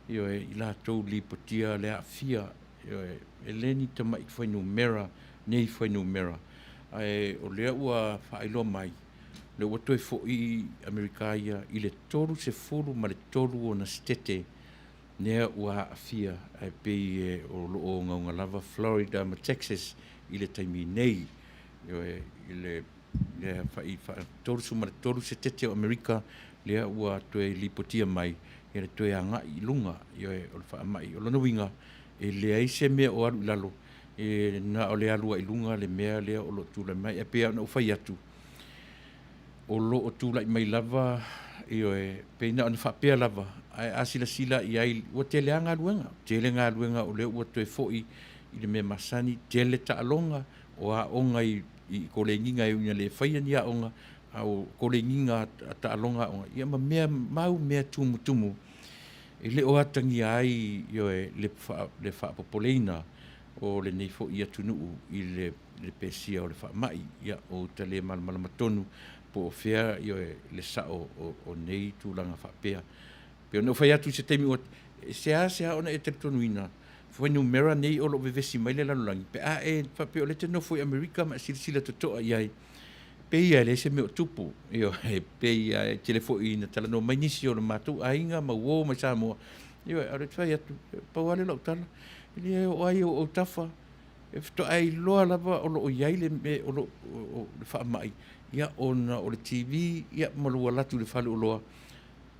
ioe, i latou lipotia le aafia, ioe, e le ni tama'i fuainumera nei fuainumera, ae o lea ua faailoa mai lea ua toe fo'i Amerika ia i le 33 ona setete lea ua aafia, ae pei e o loo ogaoga lava Florida ma Texas i le taimi nei. Ioe, i le lea fa'i 33 setete o Amerika lea ua toe lipotia mai ia le toe agai i luga, ioe, o le faamai. O lona uiga e leai se mea o alu i lalo, e na o le alu ai i luga le mea lea o loo tulai mai. Ae pei ona ou fai atu, o loo tulai mai lava, ioe, pei na ona faapea lava, ae a silasila i ai ua tele lava galuega, tele galuega o lea ua toe fo'i i le mea masani, tele taaloga o aoga i kolegiga e ui ina le faia ni aoga, a o kolegiga a taaloga aoga ia ma mea mau mea tumutumu e le o atagia ai, ioe, le faapopoleina o lenei foi atunuu i le pesia o le faamai. Ia, o uta le malamalama tonu po o fea, ioe, le sao o nei tulaga faapea. Pei ona ou fai atu i se taimi ua e seasea ona e talitonuina fuainumera nei o lo o vevesi mai le lalolagi, pe a e faapea o lea e te nofo i Amerika ma e silasila totoa i ai, pei lava e leai se mea o tupu. Ioe, pei lava e tele foi ina talanoa mai nisi o le matou aiga ma uo mai Samoa. Ioe, a o le fai atu, pau lava lea o lau tala, e le oo ai i ou autafa, e faatoa e iloa lava o lo o i ai le mea o lo o le faamai, ia, ona o le TV, ia, ma lou alu atu i le faleoloa,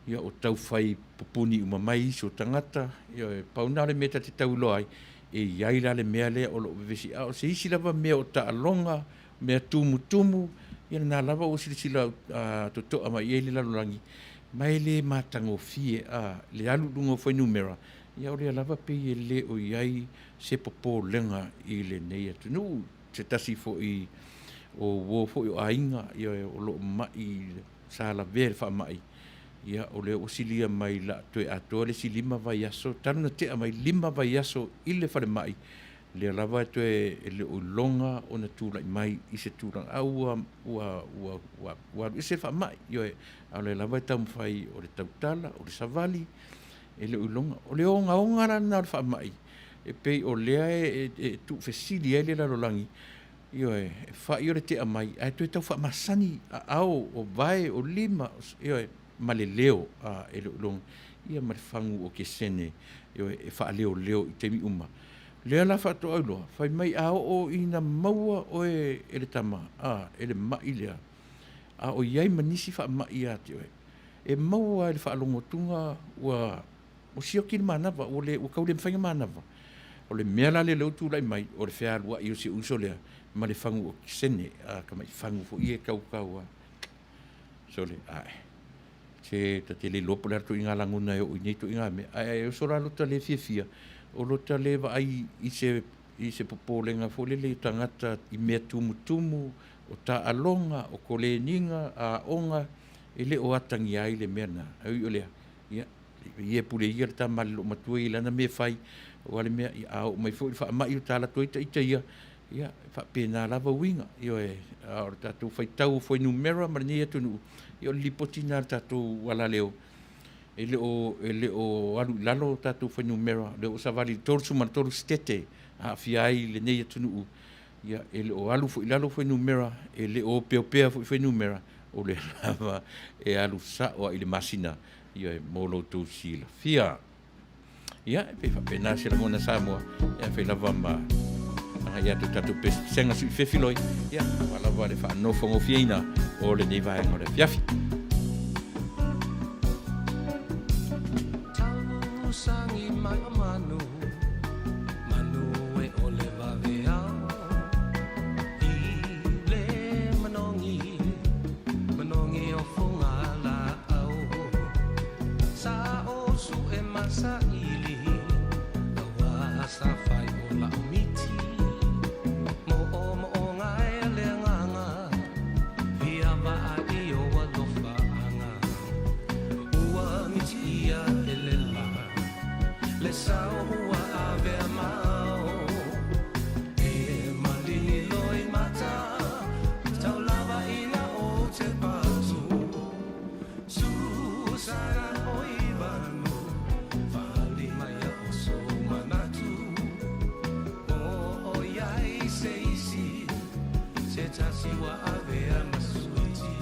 ia, o taufai pupuni uma mai isi o tagata. Ioe, pau lena o le mea ta te tau iloa ai, e i ai la le mea lea o lo o vevesi. A o se isi lava mea o taaloga, mea tumutumu, ia lena lava ua silasila totoa mai i ai le lalolagi, ma e le matagofie a le alu i luga o fuainumera, ia o lea lava pei e le o i ai se popolega i lenei atunuu. Se tasi foi o uo foi o aiga, ia, o lo o ma'i sa lavea i le faamai, ia o lea ua silia mai la toe atoa le isi 5 vaiaso talu na tea mai, 5 vaiaso i le falemai, lea lava e toe e le o iloga ona tulai mai i se tulaga a ua alu ese le faamai. Ioe, a o lea lava e taumafai o le tautala o le savali, e le o iloga o le ogaoga la lena o le faamai, e pei o lea e tuufesili ai le lalolagi. Ioe, e fa'i o le tea mai ae toe tau faamasani aao o vae o lima, ioe, ma le leo a e le o iloga ia ma le fagu o kesene, ioe, e faaleoleo i taimi uma. Lea la faatoa iloa fai mai a oo ina maua oe e le tama a e le ma'i lea, a o i ai ma nisi faamai ia te oe, e maua i le faalogotuga ua sioki le manava, ua le ua tau le mafai ona manava. O le mea la lea ua tulai mai o le fealuai o si ou uso lea ma le fagu okesene a tamai fagu foi ia e tautau a sole ae se ta te le iloa po o le a le ituaiga lagona e oo i nei ituaiga mea, ae oso la lota le fiafia o lota le vaai i se popolega foi lele i tagata i mea tumutumu o taaloga o koleniga aoga e le o atagia ai le mea lena. Ae ui o lea, ia ia e pule ia le tama le loomatua i lana mea fai o le mea a oo mai foi le faamai o tala atu ai ita ia, ia e faapena lava uiga. Ioe, a o le tatou faitau o fuainumera ma lenei atunuu, ia o le lipoti lena a le tatou alaleo, e le o alu i lalo tatou fuainumera, lea ua savali i le 33 setete aafia ai lenei atunuu. Ia, e le o alu foi i lalo fuainumera, e le o opeopea foi fuainumera, o lea lava e alu sao lava i le masina, ioe, mo lo outou silafia. Ia, e pei faapena se lagona Samoa, ia fai lava ma agai atu tatou pesega sui fefiloi, ia, aua lava le faanofogofieina o lenei vaega o le afiafi. Tausagi mai o manu, manu e o le vaveao i le manogi, manogi o Fogala'au. Sa o su'e ma saili, aua sa fai o la'u miti, mo'omo'oga e le agaga, fia vaai o alofaaga. Ua mitiia e le la, le sao ua avea mao, e maligi loi mata, tau lava ina o te patu. Susana oi vanu, fali mai o so manatu, o iai se isi, se tasi ua avea ma suiti.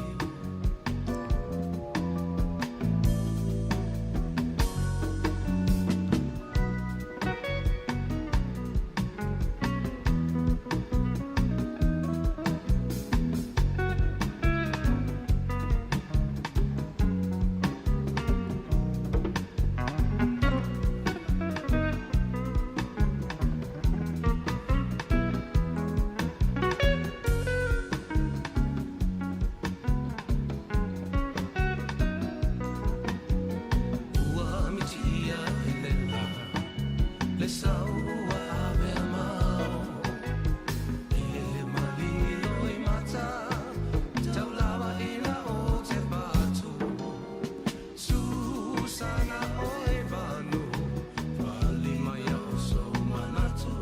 Ua mitiia e le la, le sau ua avea mao, e maligi loi mata, tau lava ina o te patu. Susana oe vanu, fali mai o so manatu,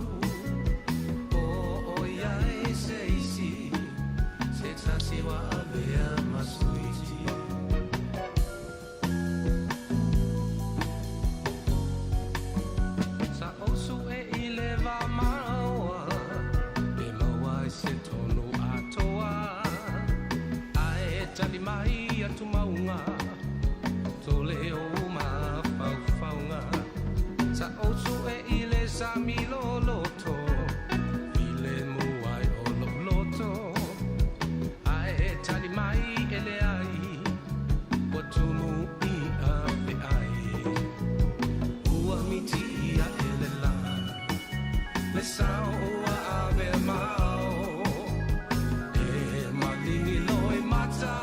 o oiai se isi, se tasi ua avea ma suiti. Sa o su'e i le va maoa, e maua ai se tonu atoa, ae tali mai atu mauga, tole o mafaufauga. Sa o su'e i le sami loloto, filemu ai o lo'u loto, ae tali mai e leai, ua tumu i afeai. Ua mitiia e le la, le sao ua avea mao, e maligi loi mata,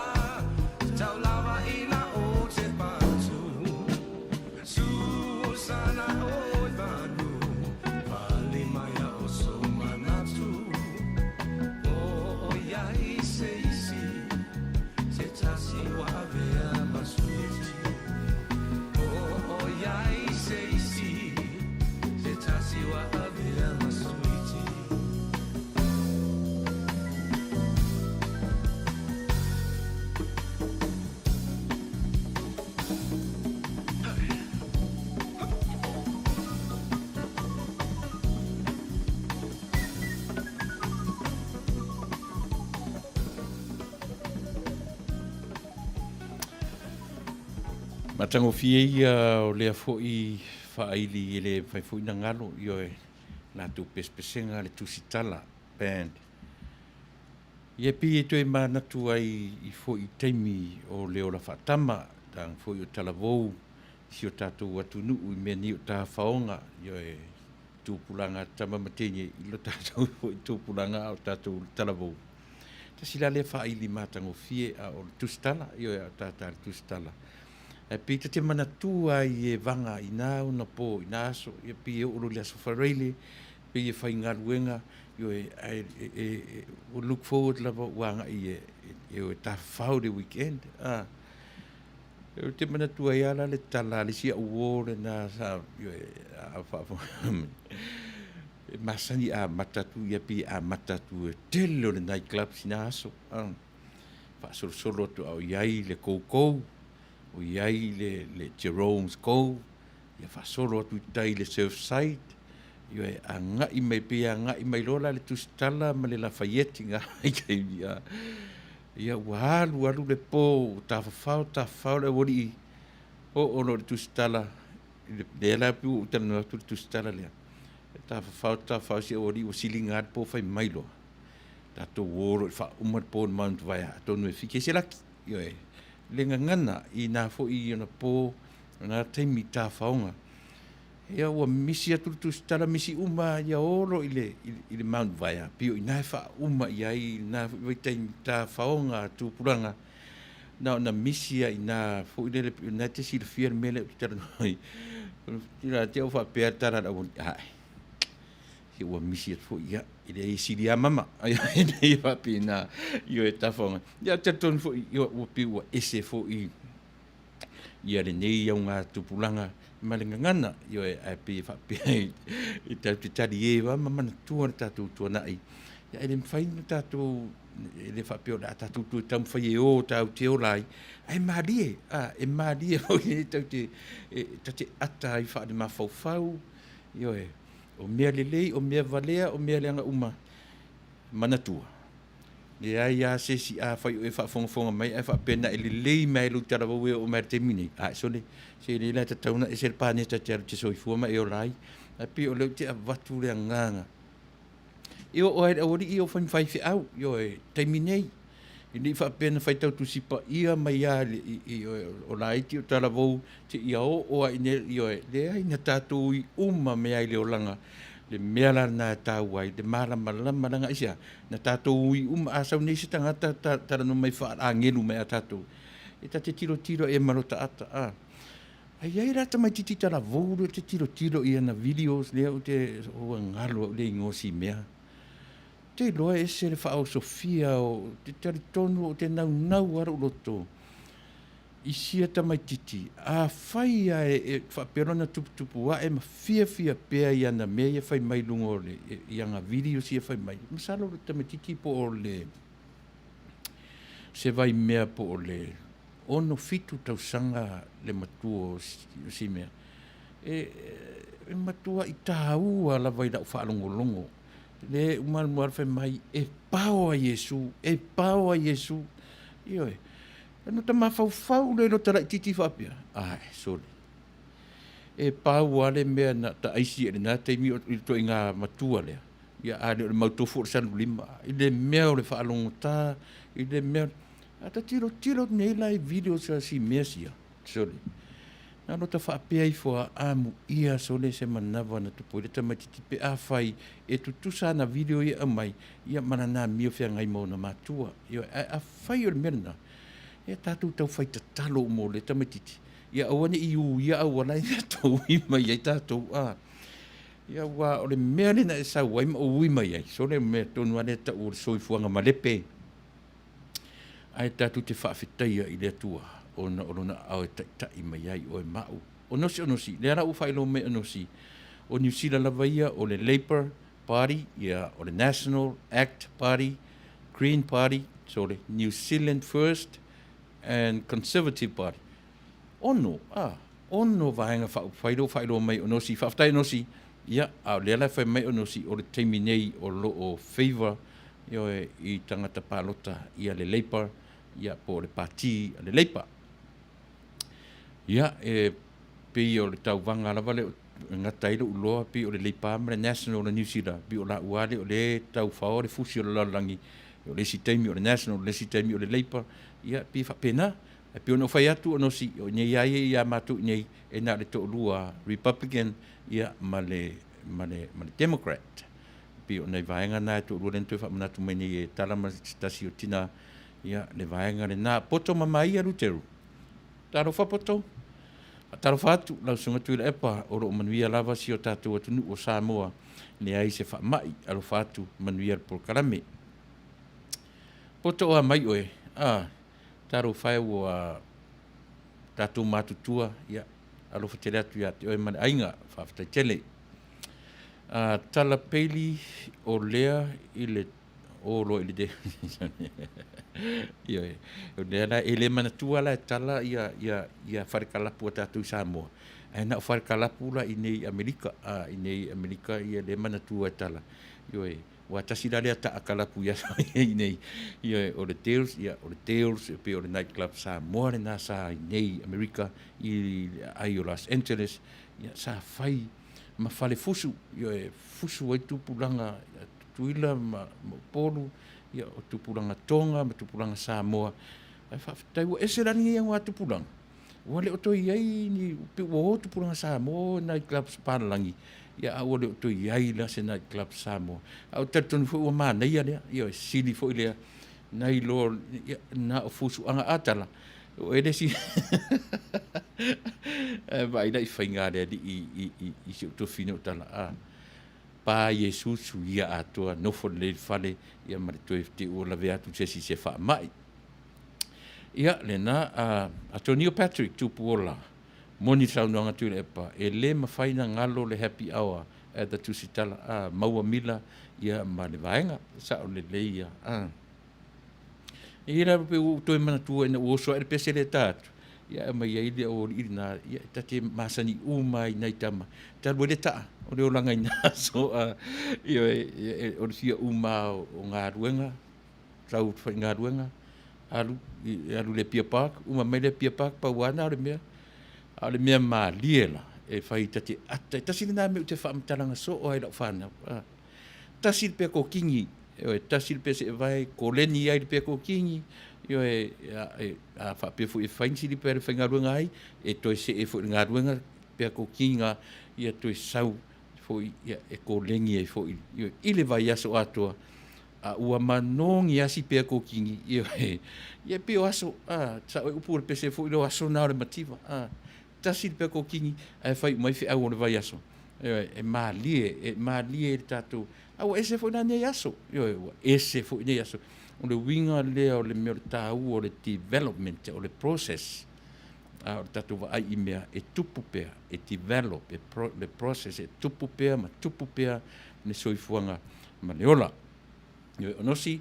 tau lava ina o te patu. Susana oi vanu, fali mai o so manatu, o oiai se isi, se tasi ua avea ma suiti. O oiai se isi, se tasi ua avea ma suiti. Matagofie ia o lea foi faaili e le mafai foi ona galo, ioe, latou pesepesega le tusitala band. Ia pei e toe manatu ai i foi i taimi o le ola faatama, taga foi o talavou i si o tatou atunuu i mea nei o tafaoga, ioe, tupulaga a tama ma teine i lo tatou foi tupulaga a o tatou talavou. Tasi la lea faaili matagofie a o le tusitala, ioe, a o tata le tusitala. Ae pei ta te manatua ai e vaga i na ona po i na aso, ia pei e oo loa i le aso Faraile, pei e faigaluega, ioe, ae e look forward lava ua agai e e o e tafafao i le weekend. A ou te manatua ai lava la le tala a le isi au uo lena sa, ioe, a faafofoga mai, e masani a amata atu ia pei e amata atu e tele o le night club sina aso. A faasolosolo atu a o i ai le koukou, o i ai le Jerome's Cove, ia faasolo atu i tai i le Surfside, Ioe, agai mai pei agai mai loa la le Tusitala ma le Lafaieti i na vaitaimi, a, ia ua alu alu le po ua tafafao tafafao le aualii, oo loa i le Tusitala, lea la pei ua ou talanoa atu i le Tusitala lea, e tafafao tafafao si aualii ua siliga lava le po fai mai loa, tatou o loa e faauma le po i le Mount Vaea atonu e fiki ai se laki. Ioe. Le gagana i na foi anapo o na taimi tafaoga, ia ua misi atu le Tusitala misi uma lava, ia o loa i le Mount Vaea, pei o i ina e faauma i ai lena foi vaitaimi tafaoga a tupulaga, na ona misi lava i ina foi lele, o lena e te silafia le mea lea ou te talanoa ai. Te i ua faapea le tala a le aualii, ae, se ua misi atu foi, ia, e leai e sili lava mama. E faapena, ioe, tafaoga. Ia ou te talitonu foi ua pei ua ese foi ia lenei augatupulaga ma le gagana, ioe, ae pei e faapea e tatou te talie lava ma manatua le tatou tuanai, ae le mafai ona tatou, e le faapea o le a tatou toe taumafai e o tatou te ola ai, ae malie, a, e malie foi tatou te ata ai faale-mafaufau, ioe, o mea lelei, o mea valea, o mea leaga uma, manatua, leai lava se isi, afai o e faafogafoga mai ae faapea na e lelei mai lava i lou talavou e oo mai lava i le taimi lenei, ae sole, se lea la e tatau ona ese le paneta e te alu e te soifua ma e ola ai. Ae pei o lea ou te avatu le agaga, e oo lava i le aualii ia ua fai ma faifeau, ioe, i le taimi nei. E le i faapea na faitau Tusi Paia mai lava o laiti o talavou seia oo lava i inei, ioe, leai na tatou ui uma mai lava i le olaga. Le mea la lena e taua ai le malamalama, leaga aisea? Na tatou ui uma, a sau nei se tagata talanoa mai faale-agelu mai ia tatou, e ta te tilotilo i ai ma lota ata, a. Ae i ai la tamaitiiti talavou lea ou te tilotilo i ana videos lea ou te, ua galo au i le igoa o si mea. Ou te iloa e ese le faaosofia o, ou te talitonu ou te naunau lava lou loto i sia tamaitiiti, afai lava e faapea lona tuputupuae ma fiafia pea i ana mea ia e fai mai i luga o le, i ana videos ia e fai mai, masalo le tamaitiiti po o le se vaimea po o le 6, 7 tausaga le matua o si mea. E matuai taua lava i lau faalogologo le uma le fai mai, e pao a Iesu, e pao a Iesu. Ioe. Ona ta mafaufau lea i lota laitiiti faapea, ae, sole, e pau lava le mea na ta aisi ai i lena taimi o le ituaiga matua lea, ia a le o le mautofu o le salulima, i le mea o le faalogogata, i le mea. A ta tilotilo nei la i videos a si mea sia, sole, na lota faapea ifo lava, amuia sole se manava na tupu ai le tamaitiiti pe afai e tutusa ana video ia e aumai, ia ma lana amio feagai ma ona matua. Ioe, ae afai o le mea lena, ia tatou tau fai tatalo mo le tamaitiiti, ia aua ne i uia auala e tatou ui mai ai tatou, a. Ia aua o le mea lea na e sau ai ma ou ui mai ai, sole o le mea tonu lava lea e tau o le soifuaga malepe. Ae tatou te faafetaia i le Atua ona o Lona aao e taitai mai ai oe ma au. O nosi o nosi, lea la ua faailoa mai o nosi, o Niu Sila lava ia, o le Labour Party, ia, o le National Act Party, Green Party, sole, New Zealand First and Conservative Party. Ono, a, ono vaega faaupufai lea ua faailoa mai o nosi. Faafetai Nosi, ia, a o lea la e fai mai o nosi, o le taimi nei o lo o favour, ioe, i tagata palota ia le Labour, ia, po o le Pati a le Labour. Ia, e pei o le tauvaga lava lea e gata ai lou iloa, pei o le Leipa ma le National a Niu Sila, pei o laua lea o lea e tau faoa le fusi o le lalolagi, o le isi taimi o le National, o le isi taimi o le Labour, ia, pei e faapena. Ae pei ona ou fai atu o Nosi, o i inei lava ia ia matou i inei, e na o le toalua Republican ia ma le, ma le, ma le Democrat. Pei o nai vaega na e toalua lea na toe faamanatu mai nei e Tala ma se tasi o tina, ia, le vaega lena. Poto ma Maia Luteru. Talofa Poto. Faatalofa atu lau Susuga Tuilaepa, o lo o manuia lava si o tatou atunuu o Samoa, leai se faamai. Alofa atu, manuia le polokalame. Poto o a mai oe? A, talofa e ua tatou matutua, ia, alofa tele atu ia te oe ma le aiga. Faafetai tele. A, Tala Peili o lea i le o loa i le Ioe, o lea la e le manatua la e Tala ia, ia, ia falekalapu a tatou i Samoa. Ae na o fale kalapu la i nei i Amerika, a, i nei i Amerika ia lea e manatua e tala, ioe, aua tasi la lea taa kalapu i aso i nei, ioe, o le Dales, ia, o le Dales e pei o le night club Samoa lena sa i nei i Amerika i le aai o Los Angeles, ia, sa fai ma fale fusu, ioe, fusu ai tupulaga a Tutuila ma Upolu, ia, o tupulaga Tonga ma tupulaga Samoa, ae faafetai ua ese la lenei auga tupulaga, Ua le o toe i ai ni, pei ua o tupulaga Samoa i night clubs papalagi, ia a ua le o toe i ai la se night club Samoa. A ou te talitonu foi ua manaia lea, ioe, sili foi lea nai lo ia, na o fusuaga atala, o e le isi ae vaai la i faiga a le alii i si ou tofi nei o tala, a pa Iesu suia atoa, nofo lelei i le fale, ia ma le toe te i ua lavea atu i se isi i se faamai. Ia, lena, a, a Tonio Patrick, Tupuola, moni le saunoaga Tuilaepa, e le mafai na galo le happy hour at the Tusitala, a, maua mila, ia, ma le vaega. Sao lelei ia. A. E i ai la pe ua ou toe manatua ina ua oso ae le pese lea e ta atu, ia ae aumai ai le aualiili lena, ia, ta te masani uma ai i nai tama, talu ai le taa o le olaga i na aso, a, ioe, o le fia uma lava o galuega, Sau faigaluega, alu, alu i le Apia Park, uma mai le Apia Park, pau lava lena o le mea. A o le mea malie la, e fai ta te ata, e tasi lena mea ou te faamatalaga soo ai i lau fanau. Tasi le pea kini, ioe, tasi le pea seevae, koleni ai le pea kini, ioe, a faapea foi e fai ni silipa e alu e faigaluega ai, e toe see foi i le galuega pea kini na, ia toe sau foi ia, e koleni ai foi, ioe, i le vaiaso atoa. A ua manogi lava si pea kokini, ioe, ia pei o aso, a, sao ai upu o le pese foi lea o aso na o le mativa, a, tasi le pea kokini ae fai uma ai feau o le vaiaso. Ioe, e malie, e malie le tatou, a ua ese foi la nei aso, ioe, ua ese foi nei aso. O le uiga lea o le mea o le taua o le development, o le process, a o le tatou vaai i mea e tupu pea, e develop, e pro, le process e tupu pea ma tupu pea le soifuaga ma le ola. Ioe, o Nosi,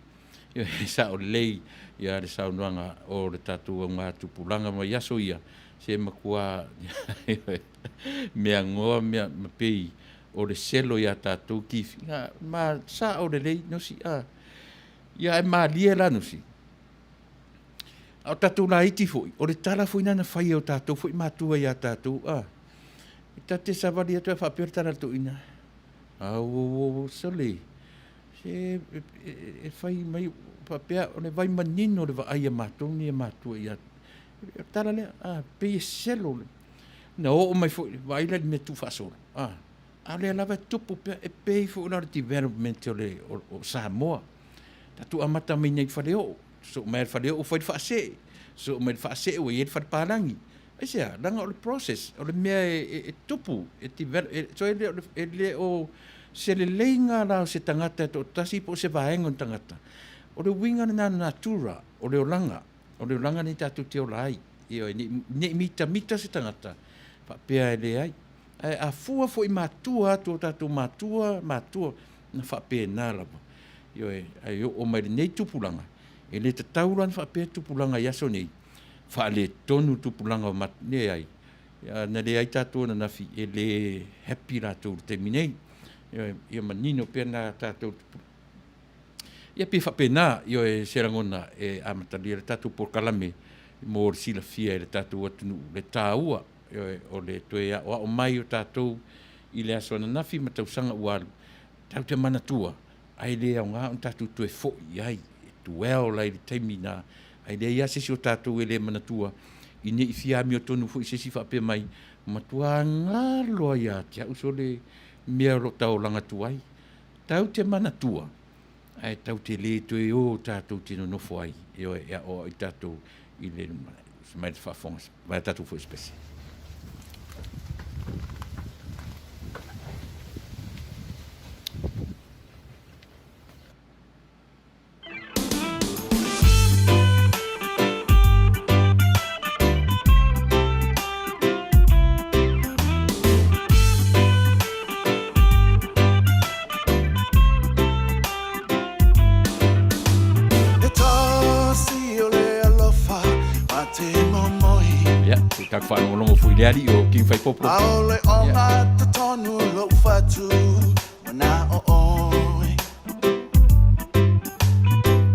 ioe, sao lelei ia le saunoaga o le tatou augatupulaga mai aso ia, se matua ioe, mea goa mea ma pei o le selo ia tatou kifi. Ma sao lelei Nosi, a. Ia ae malie la Nosi. A o tatou laiti foi, o le tala foi lena na fai e o tatou foi matua ia tatou, a. E ta te savali atu ae faapea le tala a le toeaina, Auauau sole, se e fai mai faapea o le vai manino o le vaai a matou nei matua ia o le tala lea, a pei e selo na oo mai foi vaai la i le mea tuufaasolo, a a o lea lava e tupu pea, e pei foi la o le development o le o Samoa. Tatou amata mai nei i Faleoo, sosoo mai lava i Faleoo fai le faasee, sosoo mai le faasee ua i ai le fale palagi. Aisea? Leaga o le process, o le mea e tupu, e develop, so e le o, e le o se leleiga la o se tagata e toatasi po o se vaega o ni tagata. O le uiga lena o le natura, o le olaga, o le olaga lenei tatou te ola ai. Ioe, ne i mitamita se tagata faapea e leai. Ae a fua foi i matua atu o tatou matua, matua, na faapena lava. Ioe, ae oo mai i lenei tupulaga, e le tatau la ona faapea tupulaga i aso nei, faaletonu tupulaga o mat, leai. Na leai tatou ananafi, e le happy latou i le taimi nei. Ioe, ia manino pea na tatou Ia pei e faapena, ioe, se lagona e amatalia le tatou polokalame mo le silafia e le tatou atunuu le taua, ioe, o le toe aoao mai o tatou i le aso ananafi ma tausaga ua alu, tatou te manatua, ae le aoga ona tatou toe foi i ai, e dwell ai i le taimi lena, ae leai lava se isi o tatou e le manatua, i ne i fia amiotonu foi se isi faapea mai, matua galo lava ia te au sole mea o lo o taolaga atu ai. Tatou te manatua, ae tatou te le toe o tatou te nonofo ai, ioe, e aoao ai tatou i le lumanai. Mai le faafofoga mai a tatou foi spese. faalogologo foi i le alii o King Faipopo. Aole o matatonu lou fatu manao oe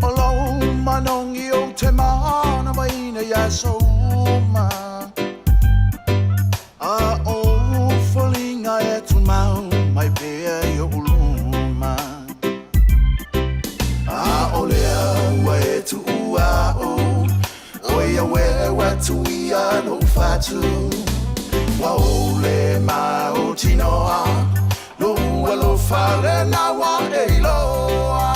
O lou manogi ou te manavaina i aso uma A o foliga e tumau mai pea i oʻu luma Aʻole au ua e tuua au Oi a we ua tuia lou fatu Ua ou le mautinoa Lou alofa lena ua e iloa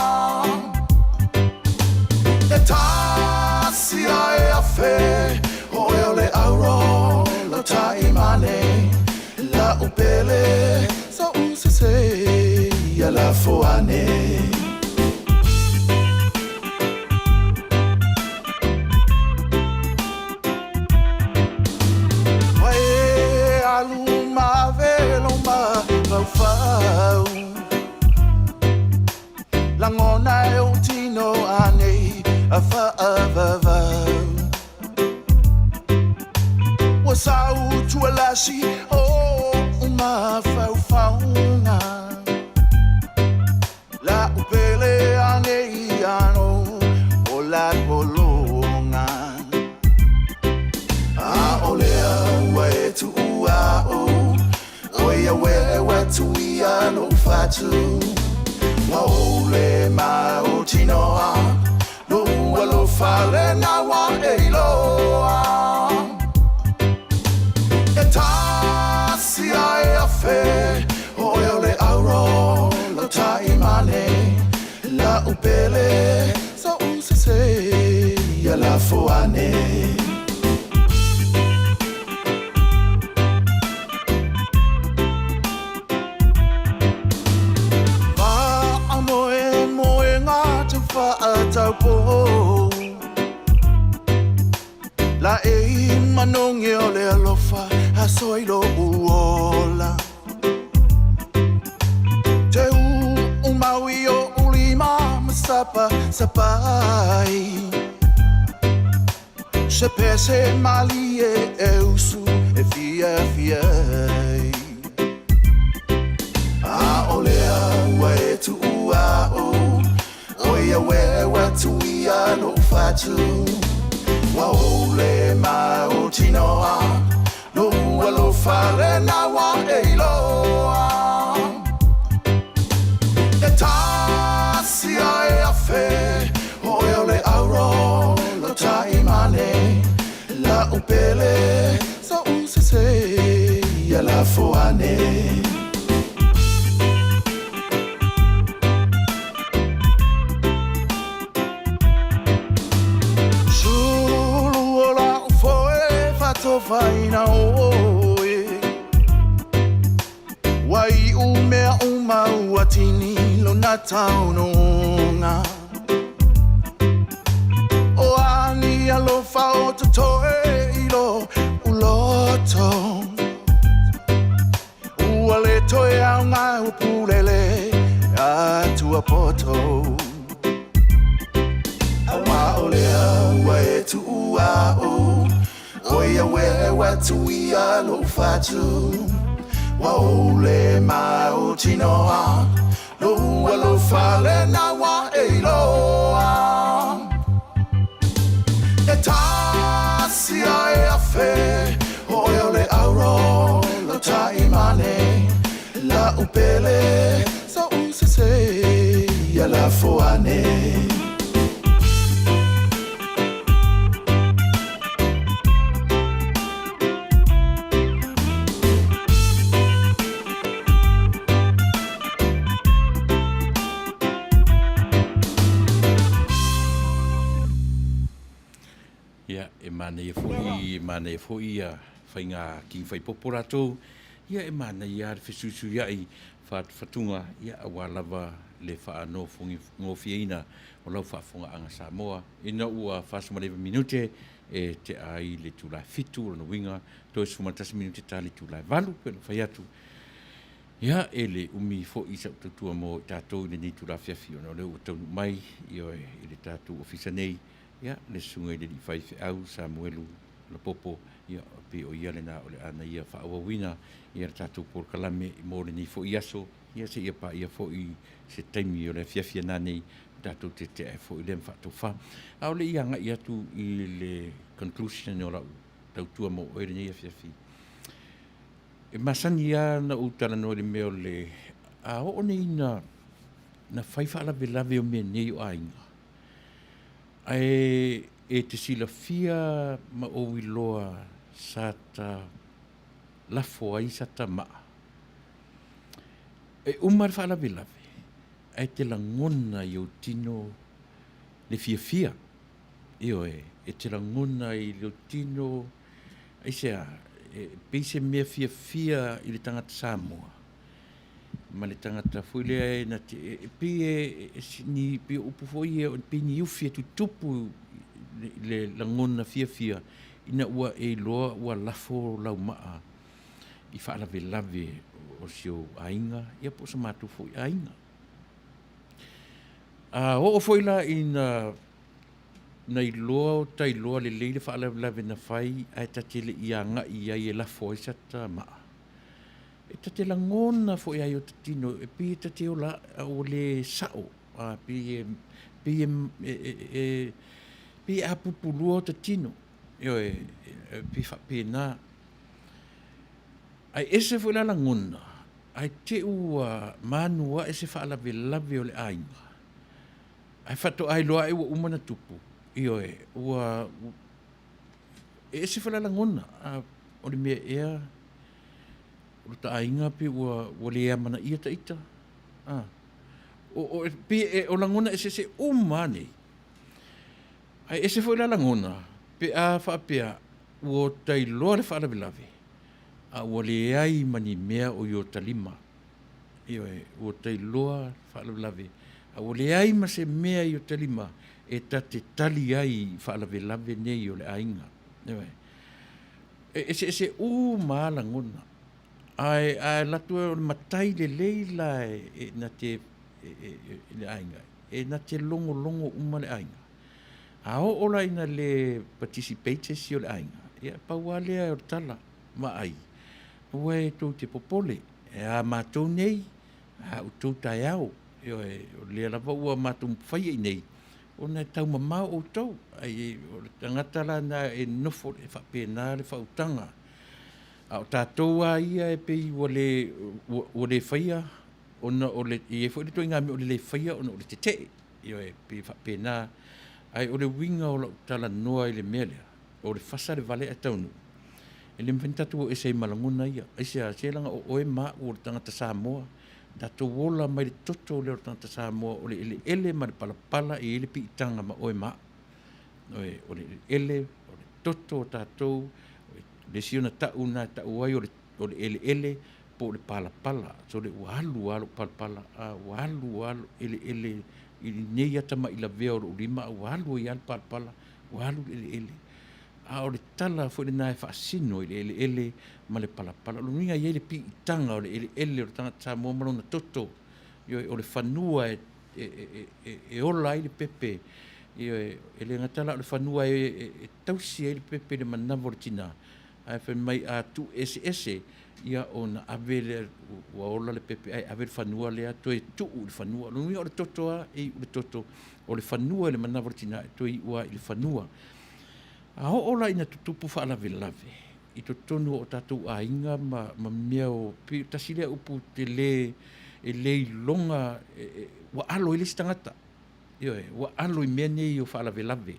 E tasi a e afe Oe o le auro Lau taimane La'u pele So'u sese Ia lafo ane. Ua e alu ma ave lou mafaufau Lagona e ou tino anei a faavavau Ua sau tualasi o mafaufauga La'u pele anei ano o la pologa Aʻole au ua e tuua au Oi a ua tuia lou fatu Ua ou le mautinoa Lou alofa lena ua e iloa E tasi a e afe Oe o le auro Lau taimane La'u pele So'u sese Ia lafo ane. Faamoemoega tau faataupou Laei manogi o le alofa aso i lou ola Te uumau i ou lima ma sapasapai Se pese malie e usu e fiafia ai Aʻole au ua e tuua au Oi a we ua tuia lou fatu Ua ou le mautinoa Lou alofa lena ua e iloa E tasi a e afe Oe o le auro Lau taimane La'u pele So'u sese Ia lafo ane. Sulu o la'u foe faatofaina oe Ua iu mea uma ua tini lona taunuuga O a ni alofa o totoe i lou loto Ua le toe aoga ua pulele atua poto Aua o lea ua e tuua au Oi a we ua tuia lou fatu Ua ou le mautinoa Lou alofa lena ua e iloa E tasi a e afe Oe o le auro Lau taimane La'u pele So'u sese Ia lafo ane. Ia, e manaia foi, e manaia foi ia faiga King Faipopo latou. Ia, e manaia lava le fesuisuiai fatufatuga, ia, aua lava le faanofogofieina o lau faafofogaaga Samoa. Ina ua 49 minute e tea ai le itula e 7, o lona uiga, toe 11 minute ta le itula e 8, pei ona fai atu. Ia, e le umi foi sau tautua mo i tatou i lenei itula afiafi, ona o lea ua taunuu mai, ioe, i le tatou ofisa nei, ia, le susuga i le alii faifeau Samuelu. lapopo, ia, pei o ia lena o le a na ia faaauauina ia le tatou polokalame mo lenei foi aso, ia seia paia foi se taimi o le afiafi a nanei tatou tetea ai foi lea ma faatofa. A o le i agai atu i le conclusion o lau tautua mo oe lenei afiafi, e masani lava ona ou talanoa i le mea o le a oo nei ina na fai faalavelave o mea nei o aiga, ae e te silafia ma ou iloa sa ta lafo ai sata maa. E uma le faalavelave, ae te lagona i ou tino le fiafia. Ioe, e te lagona i lou tino, aisea, e pei se mea fiafia i le tagata Samoa ma le tagata foi lea e na te, e pei e, e, ni, pei o upu foi ia, pei ni ufi e tutupu le lagona fiafia ina ua e iloa ua lafo lau maa i faalavelave o si ou aiga, ia po o so matou foi aiga. A oo foi la ina na iloa o ta iloa lelei le faalavelave na fai ae ta te le i agai i ai e lafo ai sata maa, e ta te lagona foi lava i ota tino e pei e ta te ola a ua le sao, a pei e pei e e pei e apupulua ota tino, ioe, e pei e faapena. Ae ese foi la lagona ae te i ua manu ae se faalavelave o le aiga, ae faatoa iloa ae ua uma ona tupu, ioe, ua e ese foi la lagona, a o le mea ea o lota aiga pei ua ua le amanaia ta ita, a. O o pei e o lagona eseese uma lava nei, ae ese foi la lagona pe a faapea ua ota iloa le faalavelave, a ua leai ma ni mea o i ota lima. Ioe, ua ta iloa le faalavelave, a ua leai ma se mea i ota lima e ta te tali ai i faalavelave nei o le aiga. Ioe. E eseese uma lava lagona, ae a alu atu o le matai lelei la e na te i le aiga, e na te logologo uma le aiga. A oo la ina le participate se isi o le aiga, ia pau lava lea o le tala, vaai, aua e tou te popole, e a matou nei, a outou taeao. Ioe, o lea lava ua matou faia i inei, ona e taumamao outou, ai o le tagata la lena e nofo, e faapena le faautaga. A o tatou lava ia e pei ua le, ua le faia ona o le, e i ai foi le ituaiga mea o le le faia ona o le tetee. Ioe, pei e faapena. Ae o le uiga o lau talanoa i le mea lea, o le fasa le vale ae taunuu, e le mafai ona tatou o ese ai ma lagona ia. Aisea? Se leaga o oe ma au o le tagata Samoa, tatou ola mai le toto lea o le tagata Samoa, o le eleele ma le palapala e i ai le piitaga ma oe ma au. Ioe, o le eleele, o le toto o tatou, o le isi ona tau lena e tau ai o le o le eleele po o le palapala. Sole ua alu lava lou palapala, a ua alu lava lou eleele i lenei ata mailavea o lou lima, a ua alu ai lava le palapala, ua alu le eleele. A o le tala foi lena e faasino i le eleele ma le palapala. O lona uiga e i ai le piitaga o le eleele o le tagata Samoa ma lona toto. Ioe, o le fanua e e ola ai le pepe, ioe, e le gata la o le fanua e tausi ai le pepe i le manava o le tina, ae fai mai a tuu eseese, ia ona ave lea, ua ola le pepe ae ave le fanua lea toe tuu i le fanua. O lona uiga o le toto lava e iu i le toto, o le fanua i le manava o le tina e toe iu lava i le fanua. A oo la ina tutupu faalavelave i totonu o tatou aiga ma ma mea o, pei tasi lea upu tele e le iloga ua alo ai le isi tagata. Ioe, ua alo i mea nei o faalavelave.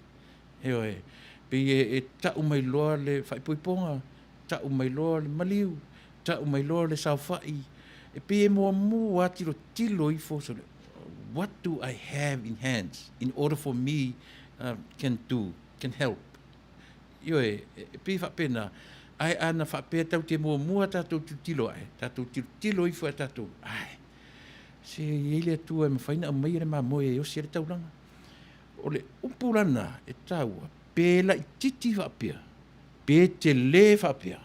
Ioe, pei e tau mai loa le faaipoipoga, tau mai loa le maliu, tau mai loa le saofai, e pei e muamua lava tilotilo ifo, what do I have in hands in order for me can do, can help. Ioe, e pei e faapena, ae a na faapea tatou te muamua tatou tilotilo ae, tatou tilotilo ifo ia tatou, ai, se e i ai le Atua e mafai ona aumaia le mamoe e osi ai le taulaga. O le upu la lena e taua, pe laitiiti faapea, pe tele faapea,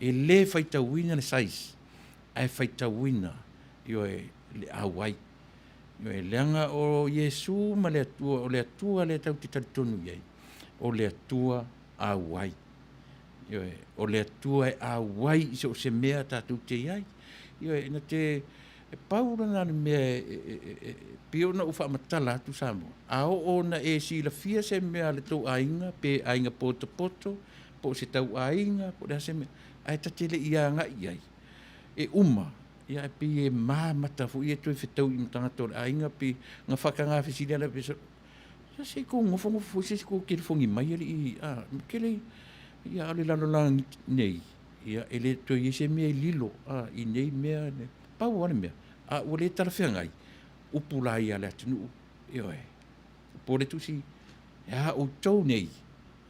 e le faitauina le size, ae faitauina, ioe, le auai. Ioe, leaga o Iesu ma le Atua, o le Atua lea tatou te talitonu i ai, o le Atua auai. Ioe, o le Atua e auai i so o se mea tatou te i ai. Ioe, na te e pau lena o le mea e, e, e, e pei ona ou faamatala atu Samoa, a oo ona e silafia se mea a le tou aiga, pe aiga potopoto, po o se tauaiga, po o le a se mea, ae ta te le i agai i ai, e uma, ia ae pei e mamata foi ia toe fetaui ma tagata o le aiga, pei na faataga fesili lava lea, ia se i tou nofonofo foi se i tou telefoni mai alii, a, tele, ia a o le lalolagi nei, ia e le toe i ai se mea e lilo, a, i nei mea, pau lava le mea, a ua le talafeagai, upu la ia a le atunuu, ioe, po o le tusi, e a outou nei,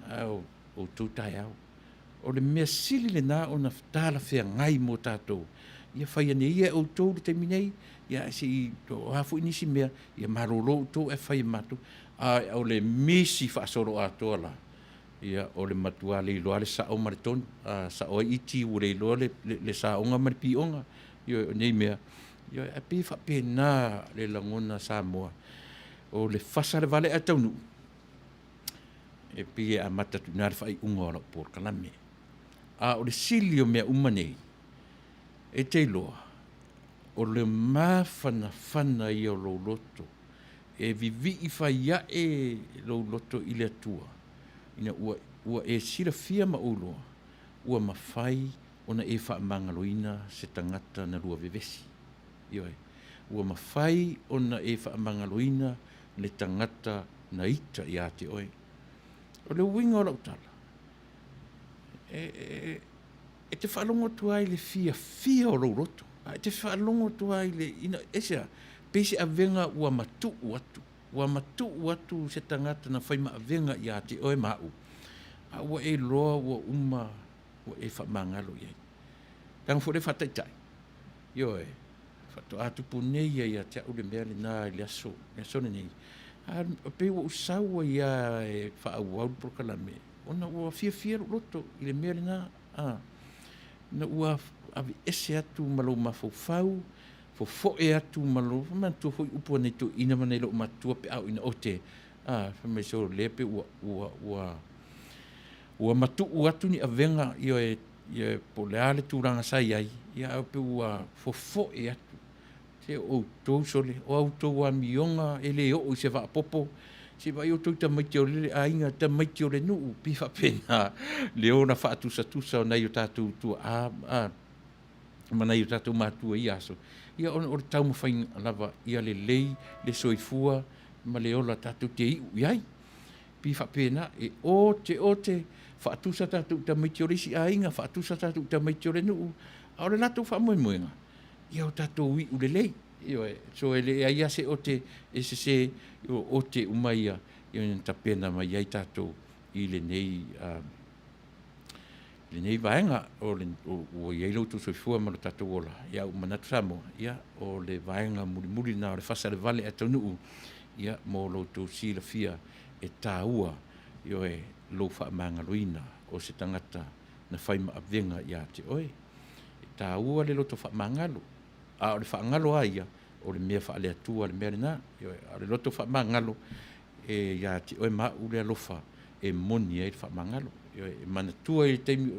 a o outou taeao. O le mea sili lena ona talafeagai mo tatou, ia fai ane ia e outou le taimi nei, ia ae se i, o a foi nisi mea, ia malolo outou ae fai e matou. A o le misi faasoloatoa la, ia o le matua le iloa le sao ma le tonu, a sao ai iti ua le iloa le, le, le saoga ma le pioga, ioe, o nei mea, ioe, ae pei e faapena le lagona Samoa, o le fasa le vale ae taunuu, e pei e amata atu i ina le faaiuga o lau polokalame. A o le sili o mea uma nei, e te iloa, o le mafanafana ia o lou loto, e vivii fai ae lou loto i le Atua, ina ua, ua e silafia ma ou iloa, ua mafai ona e faamagaloina se tagata na lua vevesi. Ioe. Ua mafai ona e faamagaloina le tagata na ita ia te oe. O le uiga o lau tala, e, e, e te faalogo atu ai i le fiafia o lou loto, a e te faalogo atu ai i le, ina, aisea? Pei se avega ua matuu atu, ua matuu atu se tagata na fai ma avega ia te oe ma au, a ua e iloa ua uma ua e faamagalo i ai. Leaga foi le faataitai, ioe, faatoa tupu nei ia ia te au le mea lena i le aso, le aso lenei. A pei ua ou sau ai lava e faaauau le polokalame, ona ua fiafia lou loto i le mea lena, a, ina ua aveese atu ma lou mafaufau, fofoe atu ma lou, manatua foi upu a nai toeaiina ma nai loomatua pe a oo ina ote, a, fai mai, sole lea pei ua, ua, ua, ua matuu atu ni avega, ioe, ioe, po o le a le tulaga sa i ai, ia ae pei ua fofoe atu. Se o outou sole, o a outou amioga e le oo i se vaapopo, se i vaai outou i tamaiti o le aiga, tamaiti o le nuu, pei faapena le ola faatusatusa o nai o tatou tuaa a, ma nai o tatou matua i ia aso, ia ona o le taumafaiga lava ia lelei le soifua ma le ola tatou te iu i ai. Pei faapena, e ote ote, faatusa tatou i tamaiti o le isi aiga, faatusa tatou i tamaiti o le nuu, a o le latou faamoemoega, ia o tatou iu lelei. Ioe, so e leai lava se ote e sese, o ote uma ia, ia na tapena mai ai tatou i lenei, lenei vaega o le, ua i ai lo outou soifua ma lo tatou ola, ia ua manatu Samoa, ia, o le vaega mulimuli lena o le fasa le vale ae taunuu, ia, mo lo outou silafia e taua, ioe, lou faamagaloina o se tagata na fai ma avega ia te oe. E taua le loto faamagalo, a o le faagalo lava ia, o le mea faale-Atua le mea lena. Ioe, a o le loto faamagalo, e ia te oe ma au le alofa e moni ai le faamagalo. Ioe, e manatua i le taimi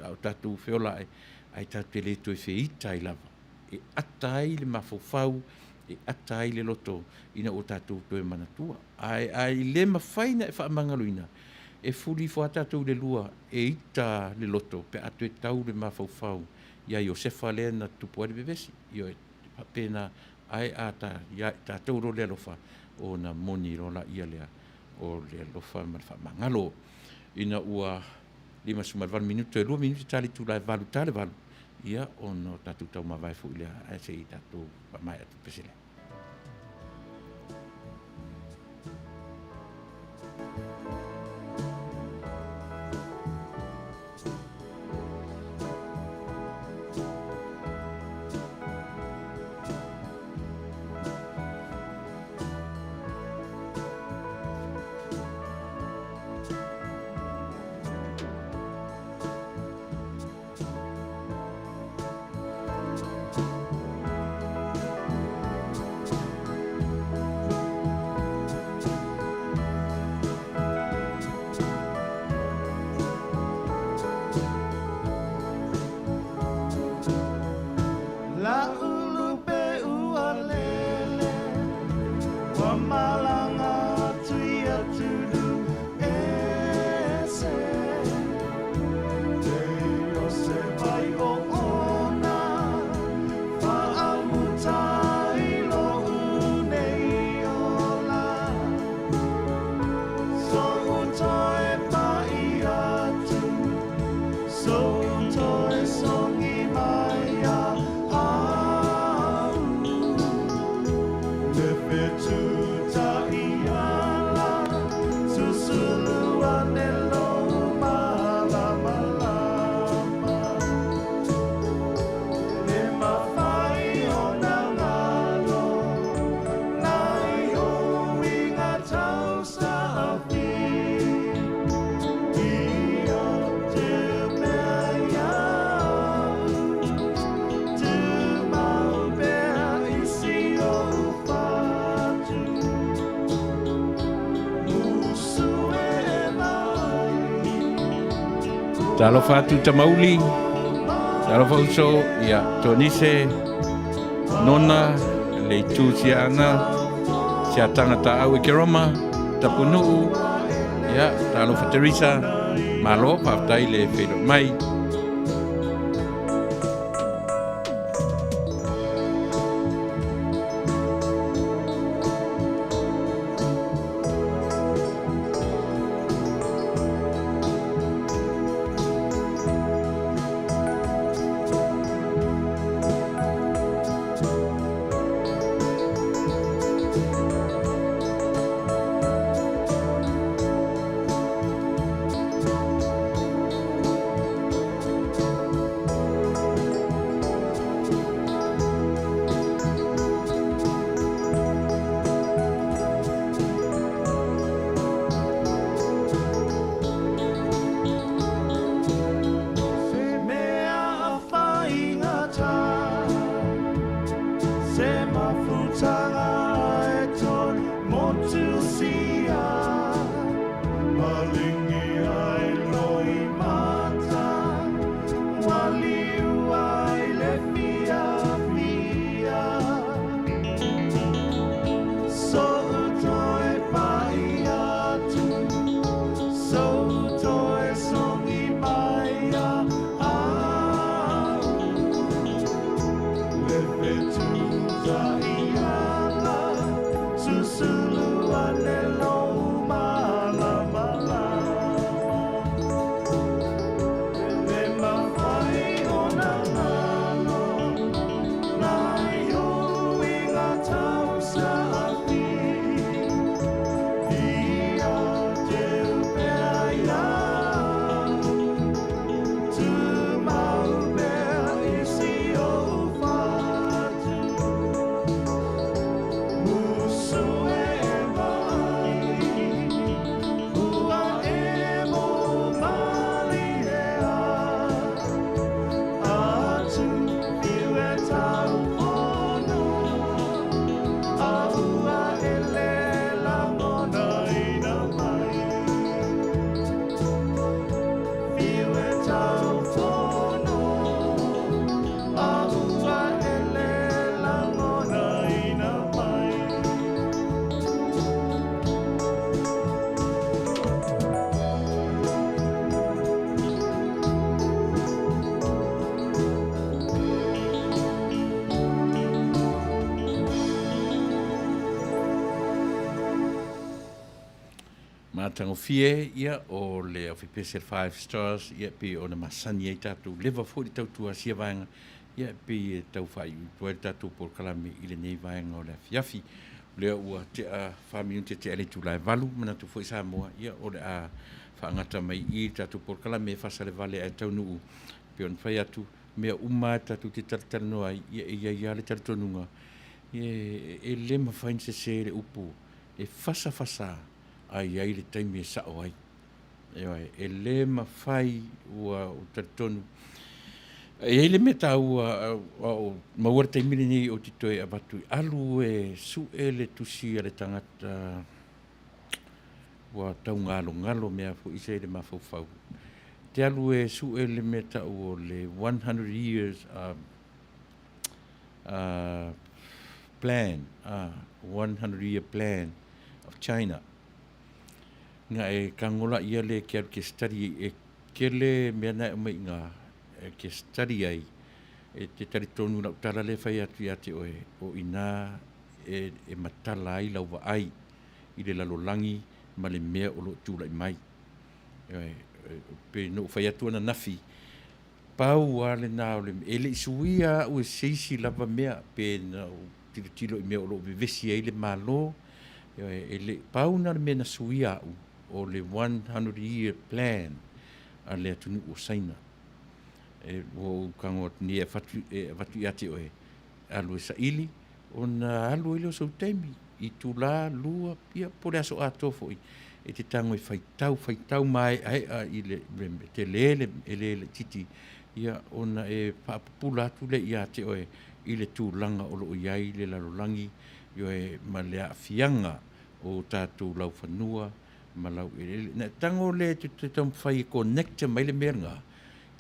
a o tatou feola ai, ae tatou te le toe feita ai lava. E ata ai le mafaufau, e ata ai le loto ina ua tatou toe manatua. Ae, ae le mafai ona e faamagaloina, e fuli ifo lava tatou i le lua e ita le loto pe a toe tau le mafaufau iā Iosefa lea na tupu ai le vevesi. Ioe, faapena, ae a ta, ia i tatou loa le alofa, ona moni loa laia lea o le alofa ma le faamagalo. Ina ua 58 minute, toe 2 minute ta le itula e 8 ta le 8, ia ona o tatou taumavae foi lea, ae se i tatou faamaea atu le pese lea. Talofa atu Tamauli, talofa uso, ia, Tonise, Nona, le itu siaana, siatanga taau i Keroma, Tapunuu, ia, talofa Teresa, malo, faafetai le feiloai mai. Matagofie ia o le aufaipiese Five Stars ia pei ona masani ai tatou leva foi le tautua a sia vaega ia pei e tau faaiuiu ai le tatou polokalame i lenei vaega o le afiafi. O lea ua tea fa minute tea le itula e 8, manatu foi Samoa ia o le a faagata mai i le tatou polokalame e fasalevale ae taunuu pei ona fai atu mea uma tatou te talatalanoa ai ia e i ai lava le talitonuga e le mafai ona sese le upu e fasafasa a i ai le taimi e sao ai. Ioe, e le mafai ua ou talitonu. E i ai le mea taua a o maua le taimi lenei ou te toe avatu i alu e sue le tusi a le tagata ua taugalogalo mea foi se i le mafaufau. Te alu e sue le mea tau o le 100 years plan, 100 year plan of China. Nga e kagola ia le ke alu ke study e kele mea na e aumai i nga ke study ai e te talitonu lau tala le fai atu ia te oe o ina e matala ai lau vaai i le lalolagi ma le mea o loo tulai mai. Pe na ou fai atu ananafi, pau lava lena o le e le i suia au e se isi lava mea pe na ou tilotilo i mea o lo o vevesi ai le Malo. E le pau na le mea na suia au o le 100 year plan a le atunuu o Saina. E ua ou tago atu nei e avatu ia te oe, alu e saili ona alu ai lea o sou taimi itula, lua, ia po o le aso atoa foi e te tago e faitau, faitau maeaea i le tele le e le laitiiti, ia ona e faapupula atu lea ia te oe i le tulaga o lo o i ai le lalolagi, ioe, ma le aafiaga o tatou laufanua. ma laueleele. Na e tago lea e te taumafai e connect mai le mea lena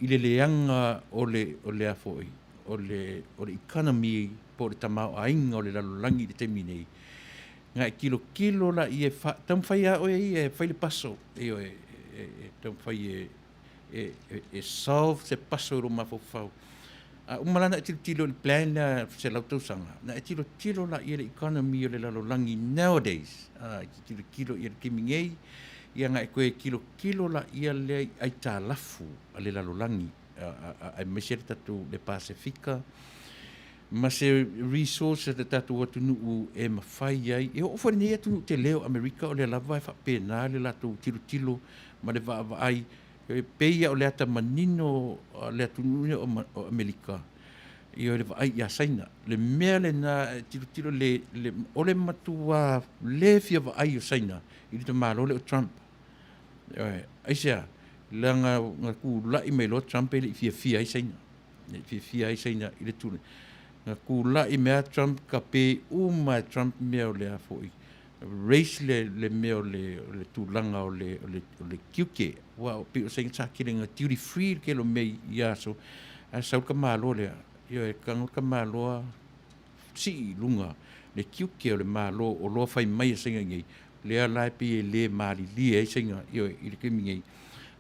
i le leaga o le, o le a foi, o le, o le economy po o le tamaoaiga o le lalolagi i le taimi nei, na e tilotilo laia e fa, taumafai lava oe ia e fai le paso, ioe, e, e taumafai e, e, e, e solve se paso i lou mafaufau. A uma la ona e tilotilo i le plan lea 100 tausaga, na e tilotilo laia i le economy o le lalolagi nowadays, a, e te tilotilo i le taimi nei, ia na e toe tilotilo laia lea i aitalafu a le lalolagi, aemaise le tatou le Pasefika, ma se resource a le tatou atunuu e mafai ai, e oo foi i lenei atunuu tele o Amerika o lea lava e faapena le latou tilotilo ma le vaavaai, e pei lava o le ata manino a le atunuu lenei o Amerika i le vaai ia Saina. Le mea lena e tilotilo le, le, o le matua le fia vaai o Saina i le tamaloa lea o Trump. Ioe, aisea? Leaga na tulai mai loa Trump e le i fiafia ai Saina. E le i fiafia ai Saina i le tulaga. Na tulai mai lava Trump, kape uma e Trump mea o le a foi, raise le, le mea o le, o le tulaga o le, o le, o le tiute. Aua e pei o Saina sa tele ina duty free le tele o mea i ia aso, ae sau le tamaloa lea, ioe, tago le tamaloa sii i luga le tiute o le Malo o loa fai mai e Saina nei, lea la e pei e le malilie ai Saina, ioe, i le taimi nei.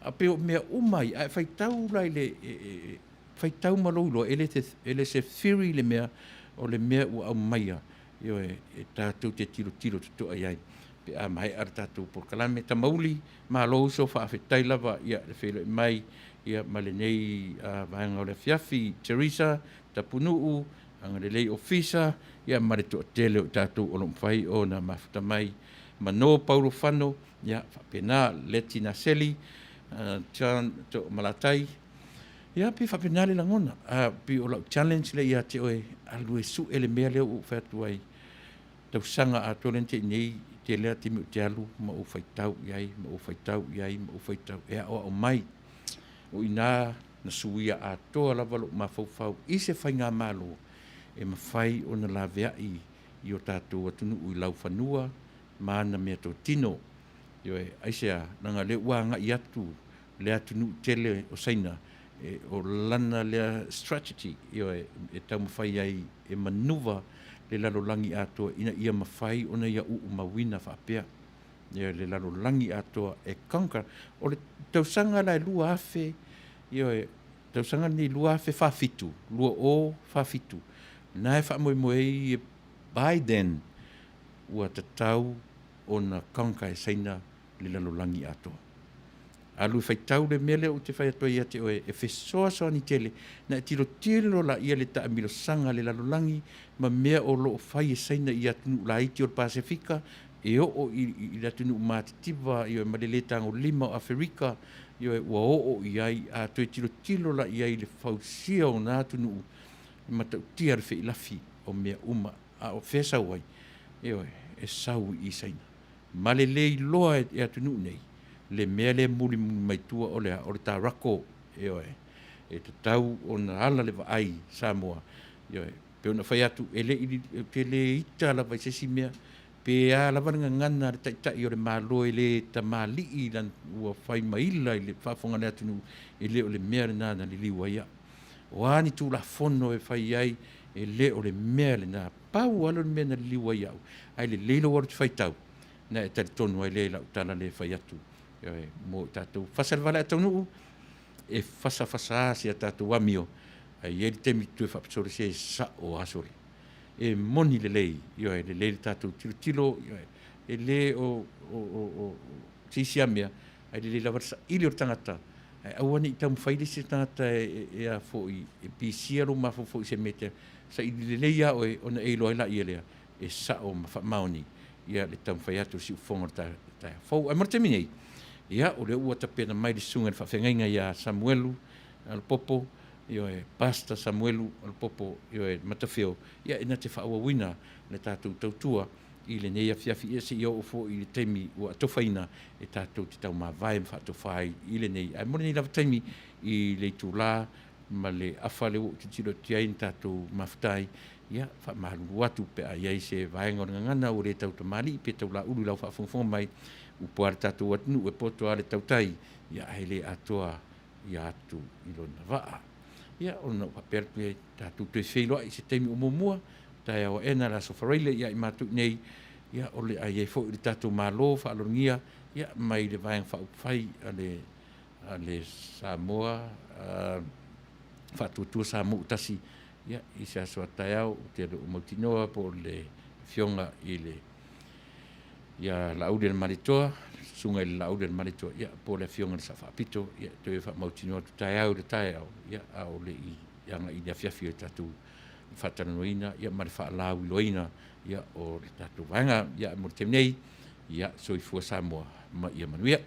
A pei o mea uma ia, a e faitau la i le, e, faitau ma lou iloa, e le, e le se theory le mea, o le mea ua aumaia, ioe, e tatou te tilotilo totoa i ai pe a maea le tatou polokalame. Tamauli, malo uso, faafetai lava ia le feiloai mai ia ma lenei vaega o le afiafi. Teresa, Tapunuu, Agalelei Ofisa, ia ma le toatele o i tatou o lo o mafai ona mafuta mai. Mano Paulo Fano, ia faapena Leti Naseli, John Toomalatai, ia pei faapena le lagona. Pei o lau challenge lea ia te oe, alu e sue le mea lea ua ou fai atu ai, tausaga atoa lea na tea nei, tele lava taimi ou te alu ma ou faitau i ai, ma ou faitau i ai, ma ou faitau, e aoao mai. O i ina na suia atoa lava lou mafaufau i se faigamalo e mafai ona laveai i o tatou atunuu i laufanua ma ana meatotino. Ioe, aisea? Leaga o lea ua agai atu le atunuu tele o Saina, e, o lana lea strategy, ioe, e taumafai ai e manuva le lalolagi atoa ina ia mafai ona ia uumauina faapea. Ioe, le lalolagi atoa e conquer. O le tausaga la e 2000, ioe, tausaga lenei 2047, 2047, na e faamoemoe ai Biden ua tatau ona conquer e Saina le lalolagi atoa. Alu e faitau le mea lea ou te fai atu ai ia te oe, e fesoasoani tele, na e tilotilo laia le taamilosaga a le lalolagi ma mea o lo o fai e Saina i atunuu laiti o le Pasefika, e oo i, i le atunuu matitiva, ioe, ma le le tagolima o Aferika, ioe, ua oo i ai, a toe tilotilo la i ai i le fausia o na atunuu, e matautia le feilafi o mea uma. A o fea sau ai? Ioe, e sau i Saina. Ma le le iloa e atunuu nei le mea lea e mulimuli mai tua o le a? O le tarako, ioe, e tatau ona ala le vaai Samoa, ioe, pei ona fai atu, e le i, ou te le ita lava i se isi mea, pe a lava le gagana a le Taitai o le Malo e le tamalii lana, ua fai maila i le faafofoga a le atunuu, e le o le mea lena na liliu ai au. O a ni Tulafono e fai ai, e le o le mea lena. Pau lava lea o le mea na liliu ai au, ae lelei lou alu te faitau, na e talitonu ai lea i lau tala lea e fai atu, ioe, mo i tatou. Fasa le vale a Taunuu, e fasafasa si a tatou amio, ae i ai le taimi toe faapisolo se e sao lava sole. E moni lelei, ioe, lelei le tatou tilotilo, ioe, e le o, o, o, o se isi lava mea, ae lelei lava le saili o le tagata, ae aua ne i taumafai le isi tagata e, e, e a foi, e pisia lou mafaufau i se mea e te saili lelei lava oe ona e iloa ai laia lea e sao ma faamaoni ia le taumafai atu o le siufofoga o le taeao fou. Ae mo le taimi nei, ia, o lea ua tapena mai le susuga i le faafeagaiga ia Samuelu Alapopo, ioe, Pastor Samuelu Alapopo, ioe, Matafeo, ia, ina te faaauauina le tatou tautua i lenei afiafi, ia seia oo foi i le taimi ua atofaina e tatou te taumavae ma faatofa ai i lenei. Ae mo lenei lava taimi i le itula ma le afa lea ua ou tilotilo atu i ai na tatou mafuta ai, ia, faamalulu atu pe a i ai se vaega o le gagana ua le tau tamalii pe tau laulu i lau faafogafoga mai. Upu a le tatou atunuu e poto lava le tautai, ia ae le atoa ia atu i lona vaa. Ia ona ou faapea atu lea, tatou toe feiloai i se taimi o muamua, taeao aena le Aso Faraile ia i matou i inei, ia o le a i ai foi le tatou Malo faalonia ia mai le Vaega Faaupufai a le a le Samoa Faatuatua Samoa ua Tasi, ia, i se aso a taeao, ou te le o mautinoa po o le Afioga i le ia Laaulialemalietoa, le Susuga i le Laaulialemalietoa, ia, po o le Afioga i le Sao Faapito, ia, e toe faamautinoa atu taeao i le taeao, a o le i agai i le afiafi o le tatou faatalanoaina ma le faalauiloaina o le tatou vaega. Ia, mo le taimi nei, ia, soifua Samoa ma ia manuia.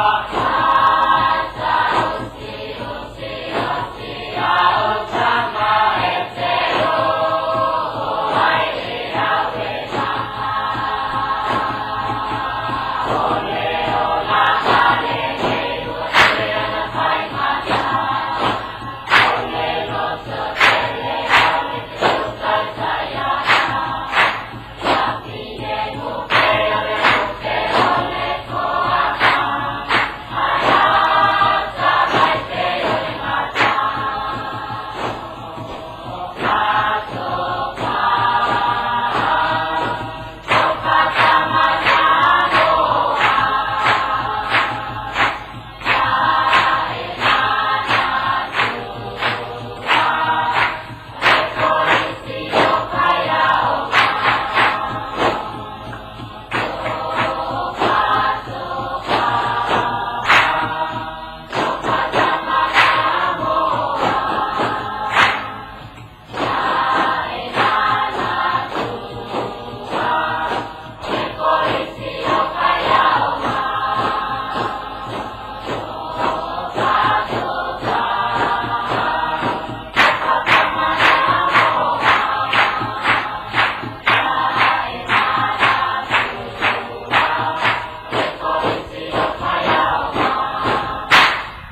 Ae.